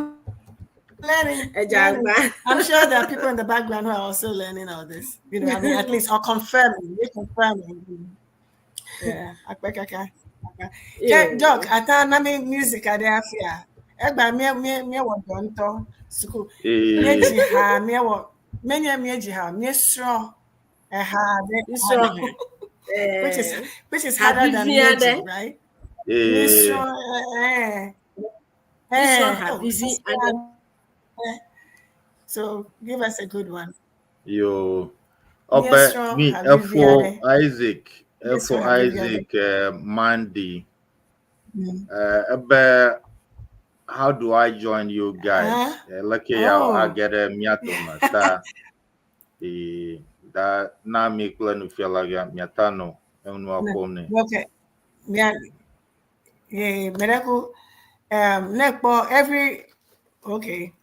[SPEAKER 2] learning.
[SPEAKER 3] Ẹja
[SPEAKER 2] learning.
[SPEAKER 3] agba.
[SPEAKER 2] I'm sure there are people in the background who are also learning all this. I mean, at least or confirming, reconfirming. Yeah. Akpe kaka.
[SPEAKER 3] Yo.
[SPEAKER 2] Doc, ata na mi music ade afia. Egba mi mi mi wɔ dɔ ŋutɔ suku. Míedzi ha míewɔ menye míedzi ha míesrɔ̃ eha ɖe
[SPEAKER 3] Míesrɔ̃ ha.
[SPEAKER 2] Which is harder than
[SPEAKER 3] Havivi aɖe.
[SPEAKER 2] míedzi, right? Míesrɔ̃
[SPEAKER 3] Míesrɔ̃
[SPEAKER 2] oh,
[SPEAKER 3] havivi aɖe.
[SPEAKER 2] So give us a good one.
[SPEAKER 1] Yo. Ɔbɛ
[SPEAKER 2] Míesrɔ̃
[SPEAKER 1] mi
[SPEAKER 2] havivi
[SPEAKER 1] ɛfo
[SPEAKER 2] aɖe.
[SPEAKER 1] Isaac ɛfo
[SPEAKER 2] Míesrɔ̃ havivi aɖe.
[SPEAKER 1] Isaac Mandy. Ebe how do I join you guys?
[SPEAKER 2] Huh?
[SPEAKER 1] Lucky I
[SPEAKER 2] Oh.
[SPEAKER 1] get a miato ta da na mi kple nufiala gã miata no enua ƒom nɛ.
[SPEAKER 2] Okay. Yeah. Yeah, Mereko, nekpo every okay.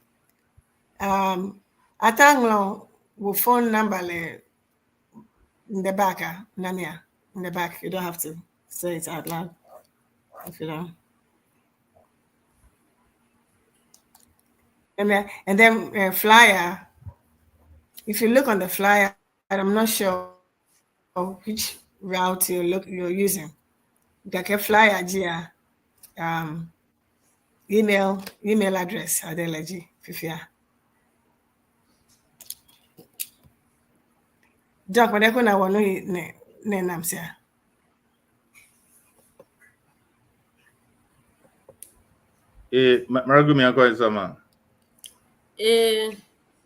[SPEAKER 2] Atanglo wo phone number le in the back, Namia, in the back. You don't have to say it out loud if you don't. And then flyer. If you look on the flyer, I'm not sure which route you're using. Gake flyer dzia email address adeleji fifia. Doc, but na wɔ no ne ne nam sia.
[SPEAKER 1] Maragu mi akɔ nsama.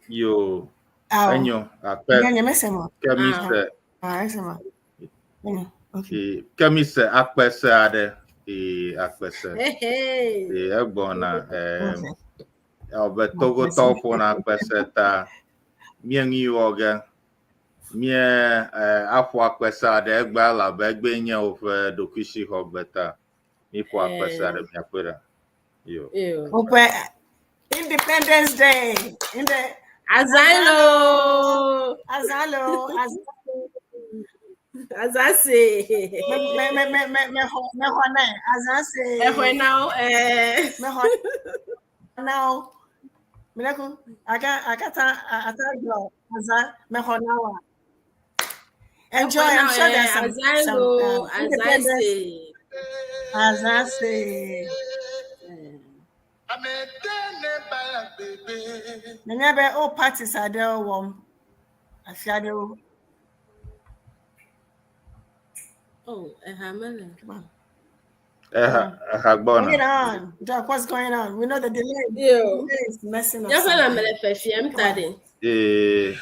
[SPEAKER 1] Yo.
[SPEAKER 2] Awo.
[SPEAKER 1] Enyo akpe
[SPEAKER 2] Nye nye mese mo.
[SPEAKER 1] kemi
[SPEAKER 3] Ah.
[SPEAKER 1] se
[SPEAKER 2] Ah, ese mo. Enyo. Okay.
[SPEAKER 1] kemi se akpe se aɖe akpe se.
[SPEAKER 3] Hey, hey.
[SPEAKER 1] Egbɔna
[SPEAKER 2] Okay.
[SPEAKER 1] ɔbɛ Togotɔwo ƒona akpe se ta míeŋui wɔ ge mie aƒo akpe se aɖe egbe elabe egbe nye woƒe ɖokuisixɔgbe ta míƒo akpe se aɖe miakpɔe ɖa. Yo.
[SPEAKER 3] Yo.
[SPEAKER 2] Ope Independence Day. In the
[SPEAKER 3] Azalo.
[SPEAKER 2] Azalo. Azalo.
[SPEAKER 3] Azase.
[SPEAKER 2] Me me me me me me ho me ho na azase.
[SPEAKER 3] Ɛhwɛ na wo.
[SPEAKER 2] Me ho now. Mineku aka akata ata glo aza me ho now. Enjoy. I'm sure there's some
[SPEAKER 3] Azalo.
[SPEAKER 2] independence.
[SPEAKER 3] Azase.
[SPEAKER 2] Azase. Menya be all parties are there wom. Afiade.
[SPEAKER 3] Oh, ɛha mele.
[SPEAKER 2] Come on.
[SPEAKER 1] Eha eha
[SPEAKER 2] Bring it
[SPEAKER 1] gbɔna.
[SPEAKER 2] on. Doc, what's going on? We know the delay.
[SPEAKER 3] Yo.
[SPEAKER 2] Delay is messing us
[SPEAKER 3] Míaƒe
[SPEAKER 2] up.
[SPEAKER 3] lãme le fefiem ta ɖe.
[SPEAKER 1] Ee,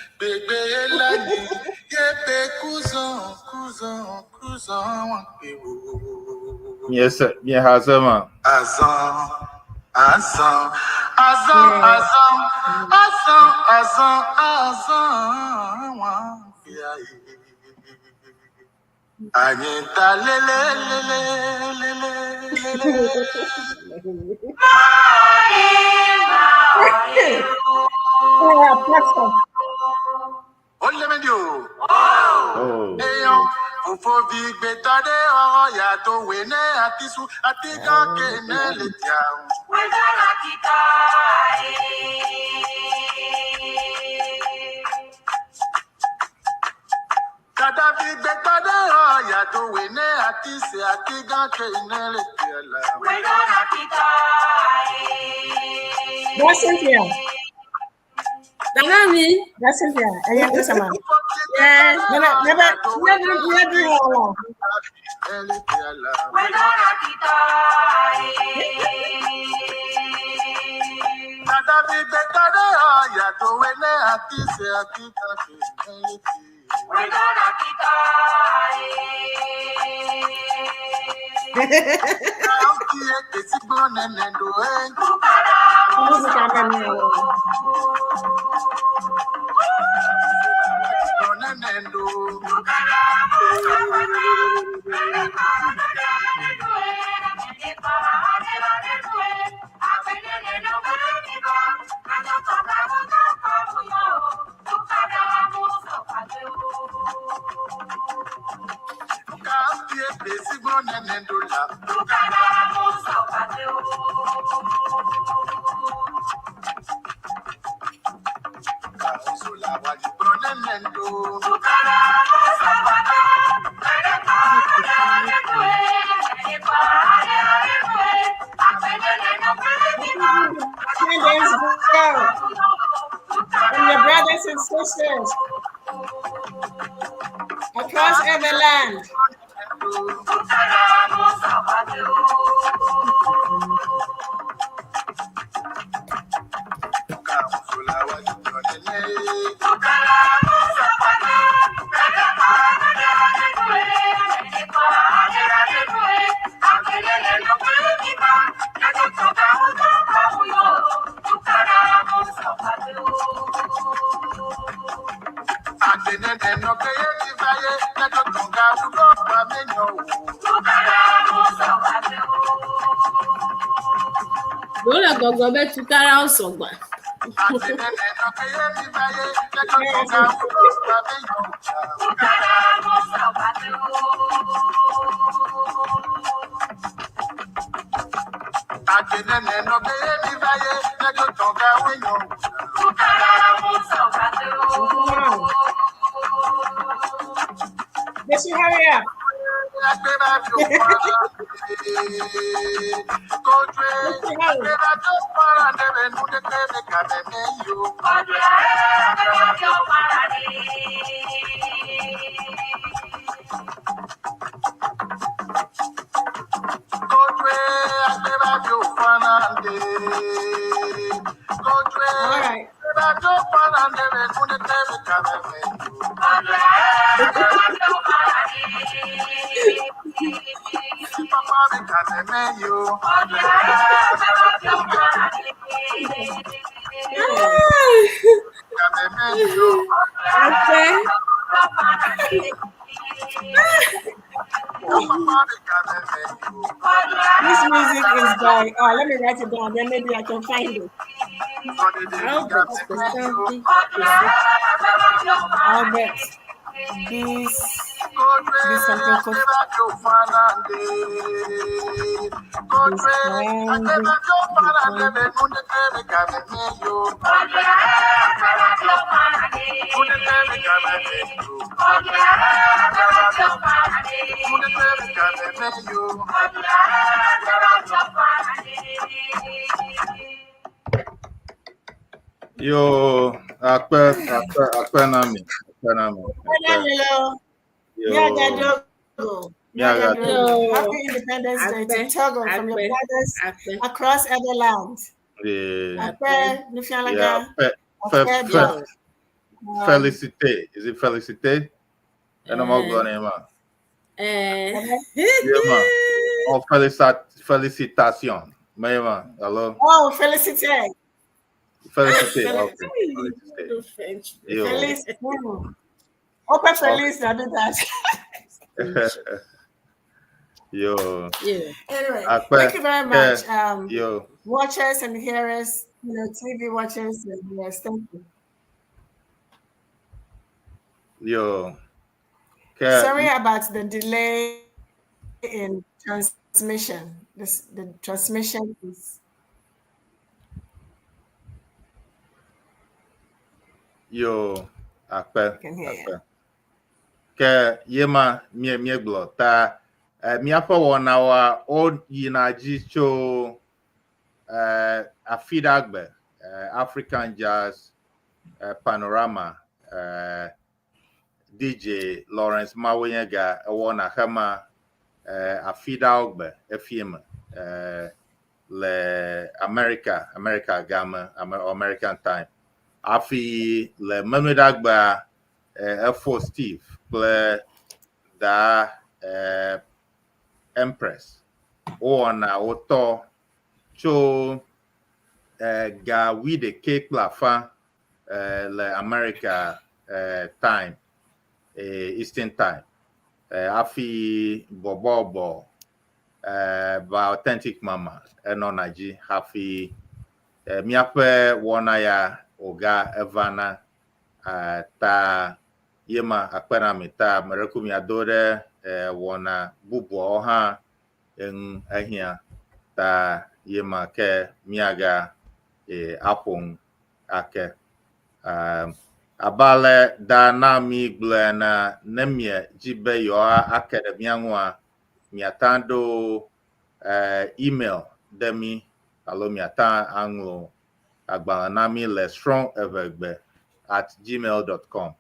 [SPEAKER 1] miese mieha se ma.
[SPEAKER 2] Yeah, platform.
[SPEAKER 1] Oh.
[SPEAKER 2] That's Cynthia.
[SPEAKER 3] Nana mi.
[SPEAKER 2] That's Cynthia. Ẹyẹ ń sẹ́sẹ̀ ma.
[SPEAKER 3] Yes.
[SPEAKER 2] Nana, nebe, nebe, nebe hɔ la. Music abẹ́ mi wọ̀. Independence Day from your brothers and sisters across every land.
[SPEAKER 3] Ɖewo le gbɔgblɔm be tukarawo sɔgbɔ.
[SPEAKER 2] Come on. They should hurry up. They should hurry. All right.
[SPEAKER 3] Akpe.
[SPEAKER 2] This music is by, oh, let me write it down, then maybe I can find it.
[SPEAKER 3] Albert Kosanvi Kwesi.
[SPEAKER 2] Albert this this something Kofi this
[SPEAKER 1] Yo, akpe, akpe, akpe na mi, akpe na mi, akpe. Yo,
[SPEAKER 2] Miagadogo.
[SPEAKER 1] Miagadogo.
[SPEAKER 2] Miagadogo. Happy Independence Day to
[SPEAKER 3] Akpe.
[SPEAKER 2] Togo from your
[SPEAKER 3] Akpe.
[SPEAKER 2] brothers
[SPEAKER 3] Akpe.
[SPEAKER 2] across other lands.
[SPEAKER 1] Yeah,
[SPEAKER 2] Akpe,
[SPEAKER 1] yeah,
[SPEAKER 2] Nufialaga,
[SPEAKER 1] fe, fe,
[SPEAKER 2] Akpe,
[SPEAKER 1] fe,
[SPEAKER 2] Bro.
[SPEAKER 1] Felicité. Is it Felicité? Ena ma gblɔ nɛ ma. Ye ma. Oh, félicitation. Mais ma. Hello.
[SPEAKER 2] Oh, Felicité.
[SPEAKER 1] Felicité. Okay. Felicité.
[SPEAKER 3] French.
[SPEAKER 1] Yo.
[SPEAKER 2] Feliz. Ope Feliz, I did that.
[SPEAKER 1] Yo.
[SPEAKER 3] Yeah.
[SPEAKER 2] Anyway,
[SPEAKER 1] Akpe.
[SPEAKER 2] thank you very much.
[SPEAKER 1] Yo.
[SPEAKER 2] Watchers and hearers, TV watchers and hearers, thank you.
[SPEAKER 1] Yo. Ke
[SPEAKER 2] Sorry about the delay in transmission. The transmission is
[SPEAKER 1] Yo. Akpe.
[SPEAKER 2] I can hear you.
[SPEAKER 1] Akpe. Ke yema mie mie gblɔ ta míaƒe wɔnawoa wo yina dzi tso Afiɖagbe African Jazz Panorama DJ Lawrence Mawenyega ewɔna xema Afiɖawo gbe efie me le America game, American time. Hafi le Memleɖagbea efo Steve kple da Empress wowɔna wotɔ tso ga wuiɖekɛ kple afã le America time, Eastern time. Hafi bɔbɔbɔ ba Authentic Mama enɔna dzi hafi míaƒe wɔna ya wòga evana ta yema akpe na mi ta meɖeku miado ɖe wɔna bubuawo hã eŋu ehiã ta yema ke miaga aƒo nu ake. Abe ale da na mi gblɔe ene, ne miedzi be yewoa ake ɖe mía ŋua, miate ɖo email ɖe mi alo miate aŋlɔ agbalẽ na mi le srɔ̃eʋegbe@gmail.com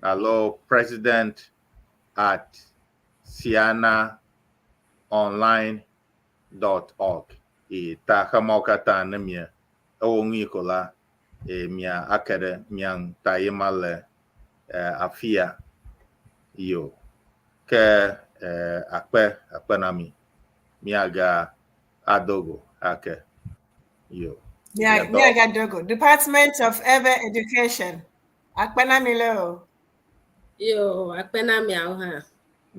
[SPEAKER 1] alo president@ceana.online.org. E ta xemawo katã ne mie ewɔ nui ko la mia ake ɖe mia ŋu ta ye ma le afia yo. Ke akpe akpe na mi miaga adogo ake yo.
[SPEAKER 2] Yeah, Miaga Department of Ewe Education. Akpena Milo.
[SPEAKER 3] Yo, akpena miawo hã.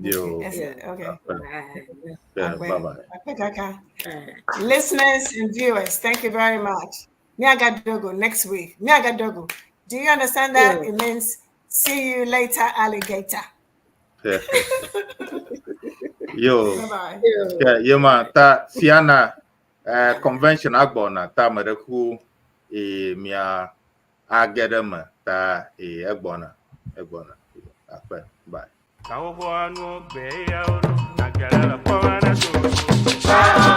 [SPEAKER 1] Yo.
[SPEAKER 2] Yes, okay.
[SPEAKER 3] Bye.
[SPEAKER 1] Yeah, bye bye.
[SPEAKER 2] Akpe kaka.
[SPEAKER 3] Bye.
[SPEAKER 2] Listeners and viewers, thank you very much. Miagadogo next week. Miagadogo. Do you understand that?
[SPEAKER 3] Yeah.
[SPEAKER 2] It means see you later, alligator.
[SPEAKER 1] Yo.
[SPEAKER 2] Bye bye.
[SPEAKER 3] Yo.
[SPEAKER 1] Yeah, yema ta Ceana convention agbɔna ta me ɖe ku e mia age ɖe me ta e egbɔna egbɔna akpe bye.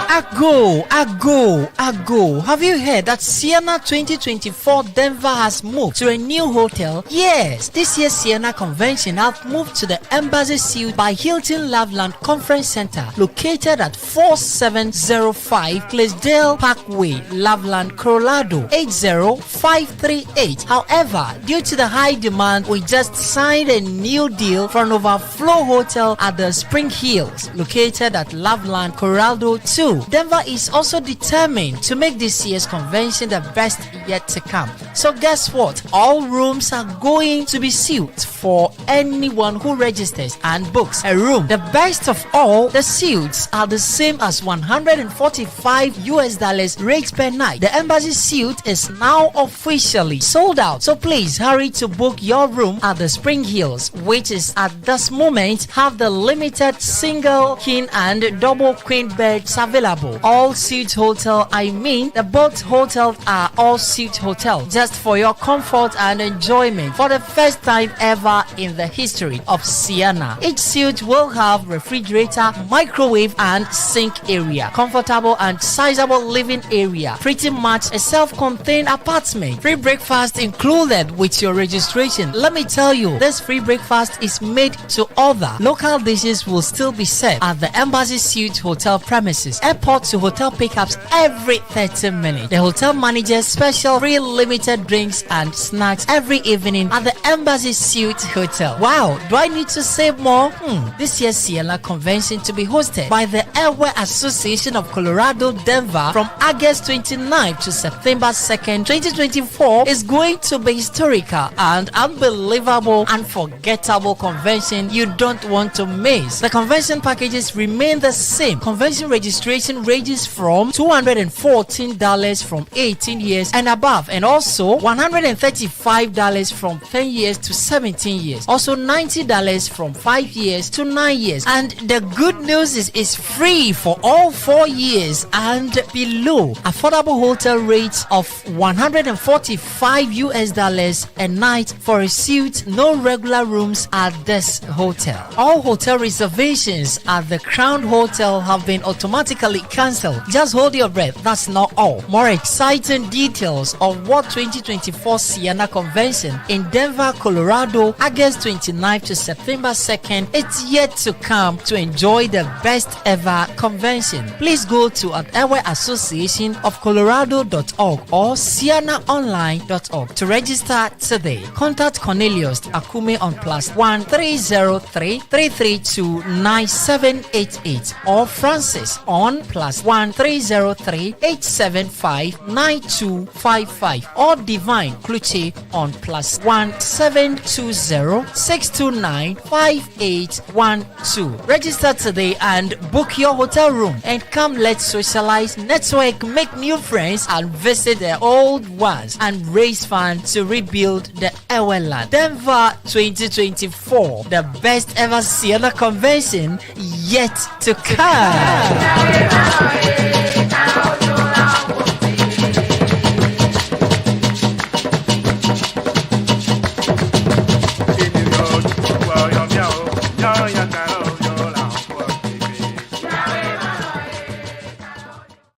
[SPEAKER 4] Ago, Ago, Ago. Have you heard that Ceana 2024 Denver has moved to a new hotel? Yes, this year's Ceana convention have moved to the Embassy Suite by Hilton Loveland Conference Center, located at 4705 Claysdale Parkway, Loveland, Colorado, 80538. However, due to the high demand, we just signed a new deal for an overflow hotel at the Spring Hills, located at Loveland, Colorado 2. Denver is also determined to make this year's convention the best yet to come. So guess what? All rooms are going to be sealed for anyone who registers and books a room. The best of all, the suites are the same as $145 US rate per night. The Embassy Suite is now officially sold out. So please hurry to book your room at the Spring Hills, which is at this moment have the limited single, king and double queen beds available. All suite hotel, I mean the both hotels are all suite hotel, just for your comfort and enjoyment for the first time ever in the history of Ceana. Each suite will have refrigerator, microwave and sink area, comfortable and sizable living area, pretty much a self-contained apartment. Free breakfast included with your registration. Let me tell you, this free breakfast is made to order. Local dishes will still be served at the Embassy Suite Hotel premises. Airport to hotel pickups every 30 minutes. The hotel manager's special free limited Unlimited drinks and snacks every evening at the Embassy Suite Hotel. Wow, do I need to say more? This year's Ceana Convention to be hosted by the Ewe Association of Colorado, Denver from August 29th to September 2nd, 2024 is going to be historical and unbelievable, unforgettable convention you don't want to miss. The convention packages remain the same. Convention registration ranges from $214 from 18 years and above, and also $135 from 10 years to 17 years. Also $90 from 5 years to 9 years. And the good news is it's free for all 4 years and below. Affordable hotel rates of US$145 a night for a suite, no regular rooms at this hotel. All hotel reservations at the Crown Hotel have been automatically cancelled. Just hold your breath. That's not all. More exciting details of what 2024 Ceana Convention in Denver, Colorado, August 29th to September 2nd. It's yet to come to enjoy the best ever convention. Please go to at Ewe Association of Colorado.org or ceanaonline.org to register today. Contact Cornelius Akume on +1 303 332 9788 or Francis on +1 303 875 9255 or Divine Kluche on +1 720 629 5812. Register today and book your hotel room and come, let's socialize, network, make new friends and visit the old ones and raise funds to rebuild the Ewe land. Denver 2024, the best ever Ceana Convention yet to come.